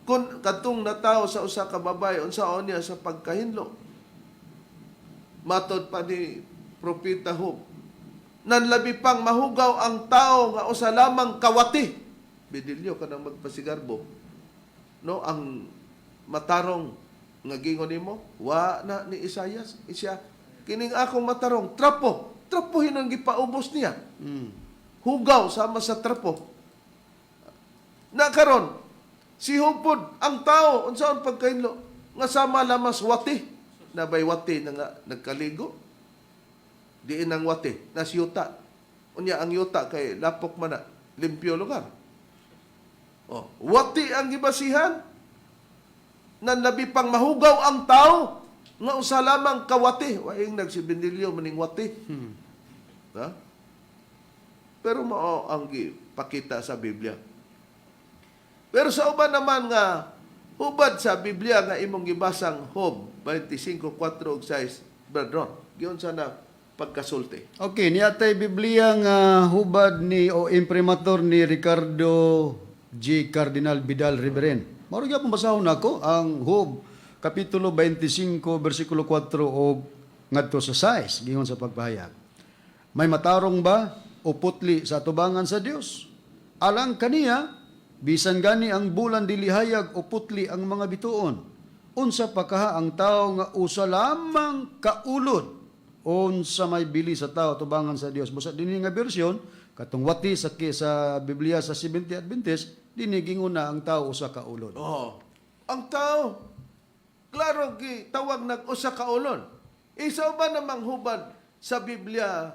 kung katong natawo sa usa ka babae, unsaon niya sa pagkahinlo? Matod pa ni Propeta Job, nanlabi pang mahugaw ang tao nga usa lamang kawati. Bidilyo, kanang magpasigarbo, no, ang matarong nga gingon nimo wa na ni Isaias isya, kining akong matarong trapo, trapo hinang gipaubos niya. Hugaw sama sa trapo. Na karon si Hupod, ang tao unsaon pagkahinlo nga sama lamas wati na bay wati na nga nagkaligo diin ang wati nas yuta? Unya ang yuta kay lapok man na, limpyo lugar. Oh, wati ang gibasihan. Nan labi pang mahugaw ang tao nga usa lamang kawati. Waing nagsibindilyo maning wati. Ha? Pero mao ang gipakita sa Biblia. Pero sa uban naman nga hubad sa Biblia nga imong gibasang Job 25:4 ug 6, Brad Ron, giunsa na pagkasulti? Okay, niatay Biblia nga hubad ni o imprimatur ni Ricardo G. Cardinal Vidal Reverend. Mao gyapon basahon nako ang Job kapitulo 25 bersikulo 4 og ngadto sa 6, gingon sa pagpahayag. May matarong ba o putli sa atubangan sa Dios? Alang kaniya, bisan gani ang bulan dili hayag o putli ang mga bituon. Unsa pa kaha ang tao nga usa lamang kaulod? Unsa may bili sa tao tubangan sa Dios? Busa dinhi nga bersyon, katong wati sa Biblia sa 70 Adventist, dinhi gingon na ang tao usa ka ulod. Oh, ang tao klaro gi tawag nag usa ka ulon. Isa ba namang hubad sa Biblia,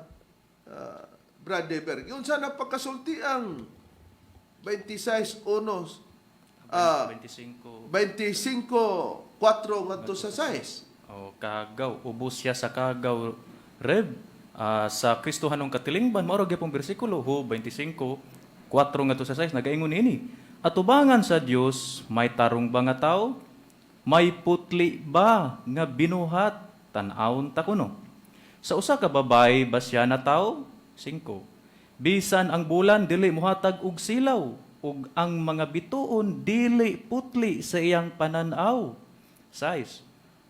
Brad Deber? Unsa na pagkasulti ang 26:1, 25. 25:4 ngadto sa 6? O kagaw, ubos siya sa kagaw, Reb. Sa Kristohanong katilingban, mao ra gyapon bersikulo Ho 25, 4 ngadto sa 6 nagaingon ini. Atubangan sa Dios, may tarong ba nga tao? May putli ba nga binuhat? Tan-awon ta kuno. Sa usa ka babay ba siya na tao? 5. Bisan ang bulan dili mohatag og silaw ug ang mga bituon dili putli sa iyang pananaw. 6.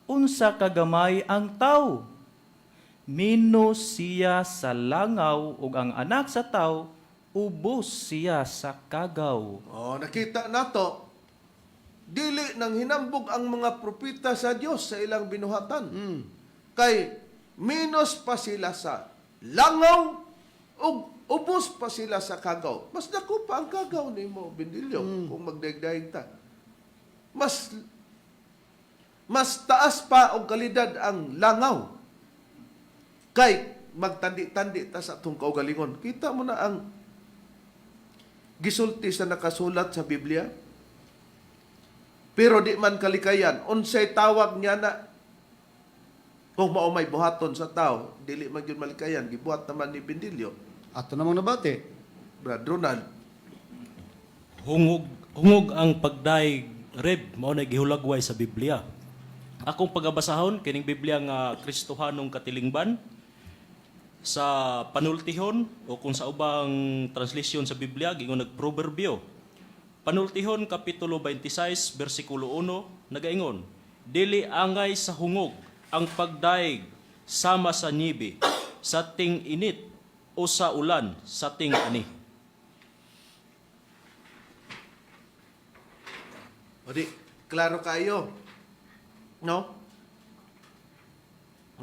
Unsa kagamay ang tao? Minus siya sa langaw ug ang anak sa tao ubos siya sa kagaw. Oh, nakita nato dili nang hinambog ang mga propeta sa Dios sa ilang binuhatan. Kay minus pa sila sa langaw ug ubos pa sila sa kagaw. Mas dako pa ang kagaw nimo, Bindilyo, kung magdaigdaig ta. Mas mas taas pa og kalidad ang langaw. Kay magtandi-tandi ta sa atong kaugalingon. Kita mo na ang gisulti sa nakasulat sa Biblia. Pero di man kalikayan, unsay tawag niya na kung mao may buhaton sa tao, dili man gyud malikayan, gibuhat naman ni Bindilyo? Ato namang nabati. Brad Ronald. Hungog hungog ang pagdaig, Reb, mao na gihulagway sa Biblia. Akong pagabasahon kining Biblia nga Kristohanong katilingban sa panultihon o kung sa ubang translation sa Biblia gingon nagproverbio. Panultihon kapitulo 26 bersikulo 1 nagaingon, dili angay sa hungog ang pagdaig sama sa nibi sa ting-init o sa ulan sa ting-ani. O di, klaro kayo. No?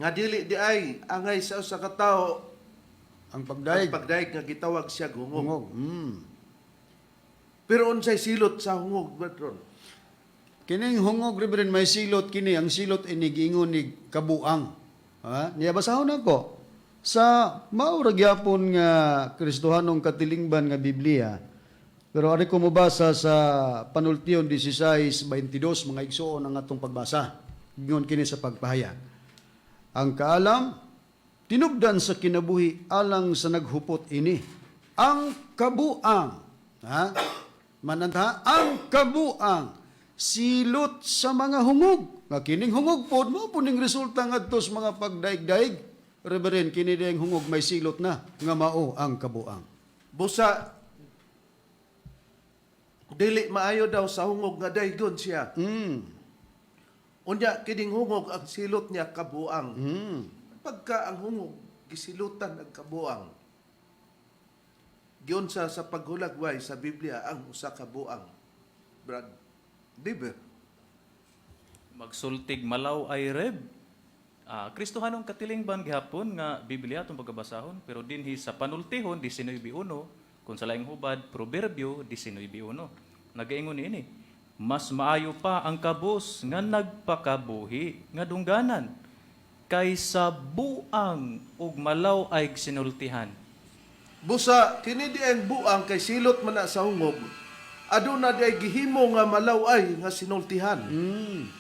Nga dili di ay angay sa usa ka tawo Ang ang pagdaig. pagdaig nga gitawag siya hungog. Hungog. Pero unsay silot sa hungog, Brad Ron? Kining hungog, Reverend, may silot kini. Ang silot ini giingon ni kabuang. Ha? Niya basahon ako. Sa mao ra gyapon nga Kristohanong katilingban nga Biblia. Pero ari ko mobasa sa Panultion 16:22, mga igsoon ang atong pagbasa. Ingon kini sa pagpahayag. Ang kaalam tinubdan sa kinabuhi alang sa naghupot ini. Ang kabuang, ha? Mananta, ang kabuang silot sa mga hungog. Nga kining hungog pod mao po ning resulta ngadto sa mga pagdaig-daig. Reverend, kini diyang hungog may silot na nga mao ang kabuang. Busa dili maayo daw sa hungog nga daygon siya. Unya kining hungog ang silot niya kabuang. Pagka ang hungog gisilutan ang kabuang. Giunsa sa paghulagway sa Biblia ang usa ka buang. Brad Diber. Magsultig malaw ay Reb. Kristohanong katilingban gihapon nga Biblia atong pagkabasahon pero dinhi sa Panultihon 19:1 kung sa laing hubad Proverbio 19:1. Nagaingon niini, mas maayo pa ang kabus nga nagpakabuhi nga dungganan kaysa buang ug malaw ay sinultihan. Busa kini di ang buang kay silot man na sa hungog. Aduna di ay gihimo nga malaway nga sinultihan.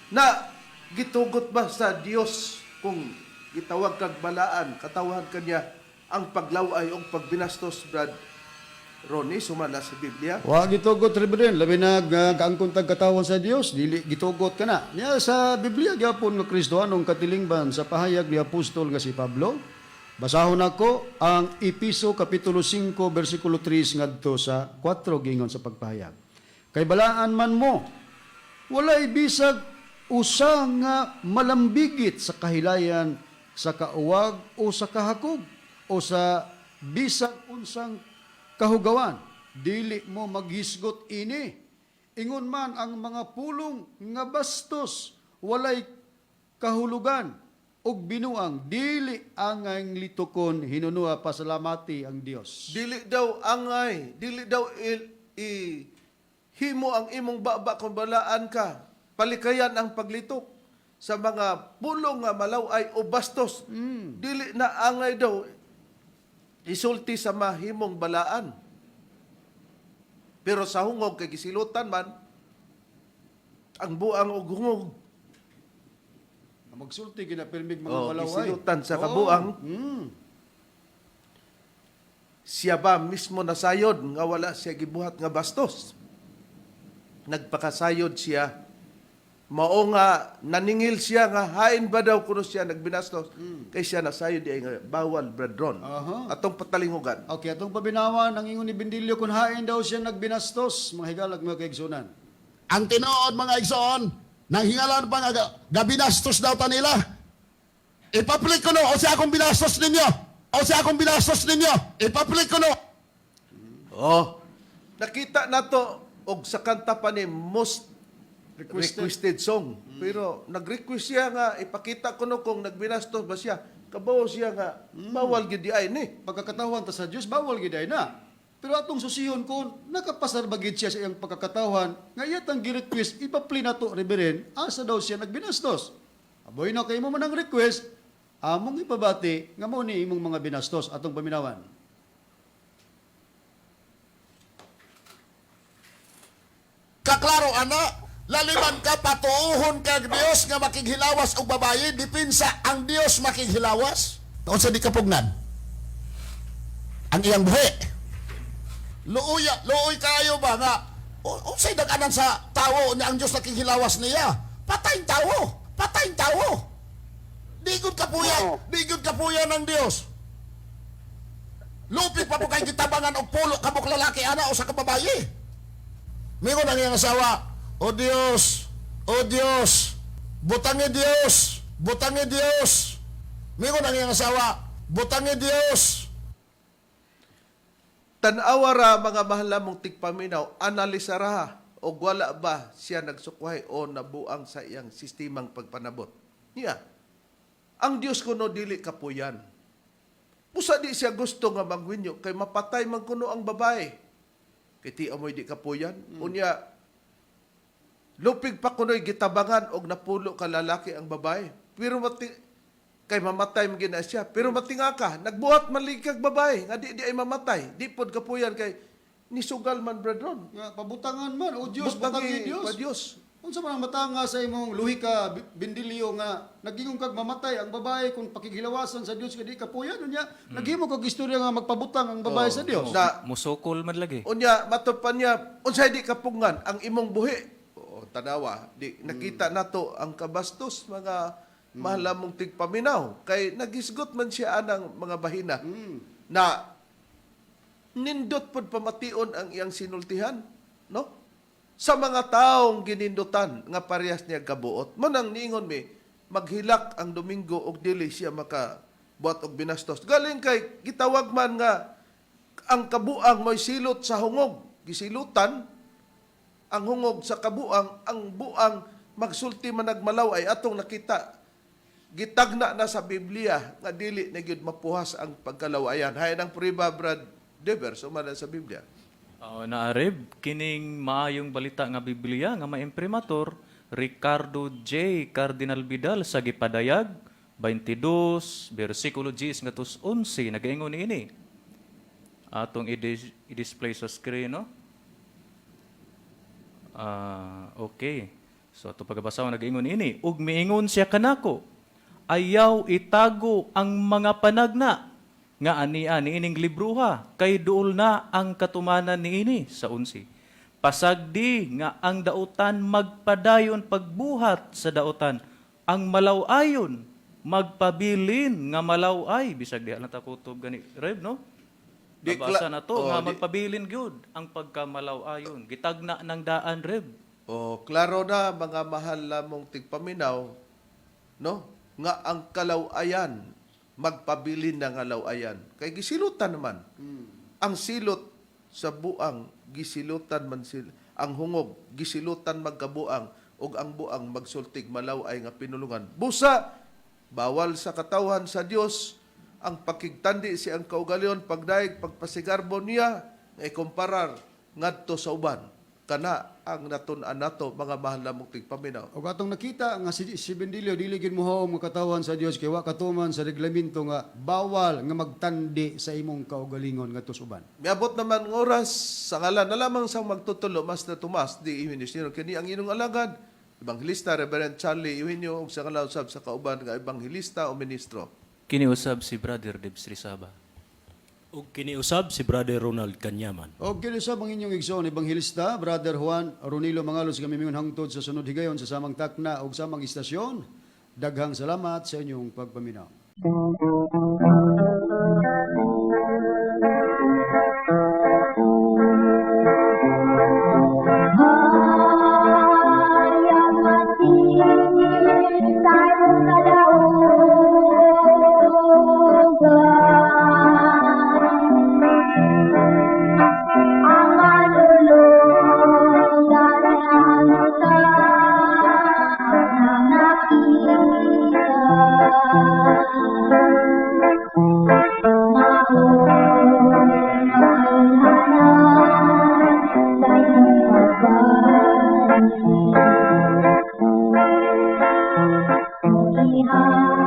Na gitugot ba sa Dios kung gitawag kag balaan, katawhan kanya ang paglaway o pagbinastos, Brad Ronnie, sumala sa Biblia? Wa gitugot, Reverend, labi na kaangkon tag katawan sa Dios, dili gitugot ka na. Niya sa Biblia gyapon nga Kristohanong katilingban sa pahayag ni apostol nga si Pablo. Basahon nako ang Episo kapitulo 5 bersikulo 3 ngadto sa 4 gingon sa pagpahayag. Kay balaan man mo, walay bisag usa nga malambigit sa kahilayan sa kauwag o sa kahakog o sa bisag unsang kahugawan, dili mo maghisgot ini. Ingon man ang mga pulong nga bastos, walay kahulugan ug binuang, dili angay litukon hinunua pasalamati ang Dios. Dili daw angay, dili daw i himo ang imong baba kung balaan ka. Palikayan ang paglitok sa mga pulong nga malaway o bastos. Dili na angay daw isulti sa mahimong balaan. Pero sa hungog kay gisilutan man ang buang og hungog. Magsulti gina pirmig mga Oh, malaway. gisilutan sa kabuang. Siya ba mismo nasayod nga wala siya gibuhat nga bastos? Nagpakasayod siya. Mao nga naningil siya nga hain ba daw kuno siya nagbinastos kay siya nasayod diay nga bawal, Brad Ron. Aha. Atong patalingugan. Okay, atong pabinawan ang ingon ni Bendilio kung hain daw siya nagbinastos, mga higalag mga kaigsunan. Ang tinuod mga igsoon, nang hingalan pa nga gabinastos daw ta nila. Ipa-play ko no, o siya akong binastos ninyo. O siya akong binastos ninyo. Ipa-play ko no. Oh. Nakita nato og sa kanta pa ni most requested, Requested. song. Pero nag-request siya nga ipakita kuno kung nagbinastos ba siya. Kabawo siya nga bawal gyud di ay ni. Pagkakatawan ta sa Dios bawal gid ay na. Pero atong susihon kung nakapasar ba gid siya sa iyang pagkakatawan, nga iya tang gi-request ipa-play nato Reverend, asa daw siya nagbinastos. Aboy na kay mo man ang request, among ipabati nga mao ni imong mga binastos atong paminawan. Kaklaro ana, laliman ka patuuhon kag Dios nga makighilawas og babaye, dipinsa ang Dios makighilawas. Unsa di kapugnan? Ang iyang buhi. Luoy, luoy kayo ba nga unsay daganan sa tawo niya ang Dios nakighilawas niya? Patay tawo, patay tawo. Di gud kapuya, di gud kapuya ng Dios. Lupi pa po kay gitabangan og pulo ka buok lalaki ana o sa kababaye. Mingon ang iyang asawa, "O Dios, O Dios, butangi Dios, butangi Dios." Mingon ang iyang asawa, "Butangi Dios." Tan-awa ra, mga mahal namong tigpaminaw, analisara o wala ba siya nagsukwahi o nabuang sa iyang sistemang pagpanabot. Niya, ang Dios kuno dili kapuyan. Usa di siya gusto nga mangwinyo kay mapatay man kuno ang babae. Kay ti amoy di kapuyan. Unya, lupig pa kuno'y gitabangan og napulo ka lalaki ang babae. Pero mati, kay mamatay man gina siya. Pero matinga ka, nagbuhat man lagi kag babae nga di di ay mamatay. Di pod kapuyan kay nisugal man, brethren. Nga pabutangan man, o Dios, butangi Butangi Dios. pa Dios. Unsa man ang matanga sa imong luhi ka Bindilyo nga nagingon kag mamatay ang babae kung pakighilawasan sa Dios kay di kapuyan, unya naghimo kag istorya nga magpabutang ang babae sa Dios? Na Musukol man lagi. Unya, matod pa niya, unsay di kapungan ang imong buhi. O, tanawa, di nakita nato ang kabastos, mga mahal namong tigpaminaw, kay nagisgot man siya anang mga bahina na nindot pod pamation ang iyang sinultihan, no? Sa mga taong ginindutan nga parehas niya kabuot. Mo nang niingon mi, maghilak ang Domingo og dili siya maka buhat og binastos. Galing kay gitawag man nga ang kabuang mo'y silot sa hungog. Gisilutan ang hungog sa kabuang, ang buang magsulti man nagmalaw ay atong nakita gitagna na sa Biblia nga dili na gyud mapuhas ang pagkalawayan. Hay ng priba, Brad Dever, sumala sa Biblia. Oo, naarib, kining maayong balita nga Biblia nga maimprimator Ricardo J. Cardinal Vidal sa gipadayag 22 bersikulo 10 ngadto 11 nagaingon niini. Atong i-display sa screen, no? Ah, okay. So ato pagabasa, nagaingon ini, "Ug miingon siya kanako, ayaw itago ang mga panagna nga ania niining libruha kay duol na ang katumanan niini." Sa 11, "Pasagdi nga ang dautan magpadayon pagbuhat sa dautan, ang malaw-ayon magpabilin nga malaw-ay." Bisag diha lang ta kutob gani, Rev, no? Di Nabasa na to oh, nga magpabilin gyud ang pagkamalaw-ayon. Gitagna ng daan, Rev. Oh, klaro na, mga mahal lamong tigpaminaw, no? Nga ang kalawayan magpabilin ng kalawayan. Kay gisilutan naman. Ang silot sa buang gisilutan man sil ang hungog gisilutan magkabuang ug ang buang magsultig malaway nga pinulungan. Busa bawal sa katawhan sa Dios ang pakigtandi si ang kaugalyon, pagdaig, pagpasigarbo niya nga ikumparar ngadto sa uban. Kana ang natun-an nato, mga mahal namong tigpaminaw. Og atong nakita nga si Bendilio dili gid mohaom nga katawan sa Dios kay wa katuman sa reglamento nga bawal nga magtandi sa imong kaugalingon ngadto sa uban. Miabot naman ng oras sa ngalan na lamang sa magtutulo, Master Tomas D. Eugenio. Kini ang inyong alagad, Ebanghelista Reverend Charlie Eugenio, ug sa ngalan usab sa kauban nga ebanghelista o ministro. Kiniusab si Brother Debs Rizaba. Ug kiniusab si Brother Ronald Kanyaman. Og kini sa ang inyong igsoon, Ebanghelista Brother Juan Ronilo Mangalos, kami mingon hangtod sa sunod higayon sa samang takna ug samang istasyon. Daghang salamat sa inyong pagpaminaw. Thank you.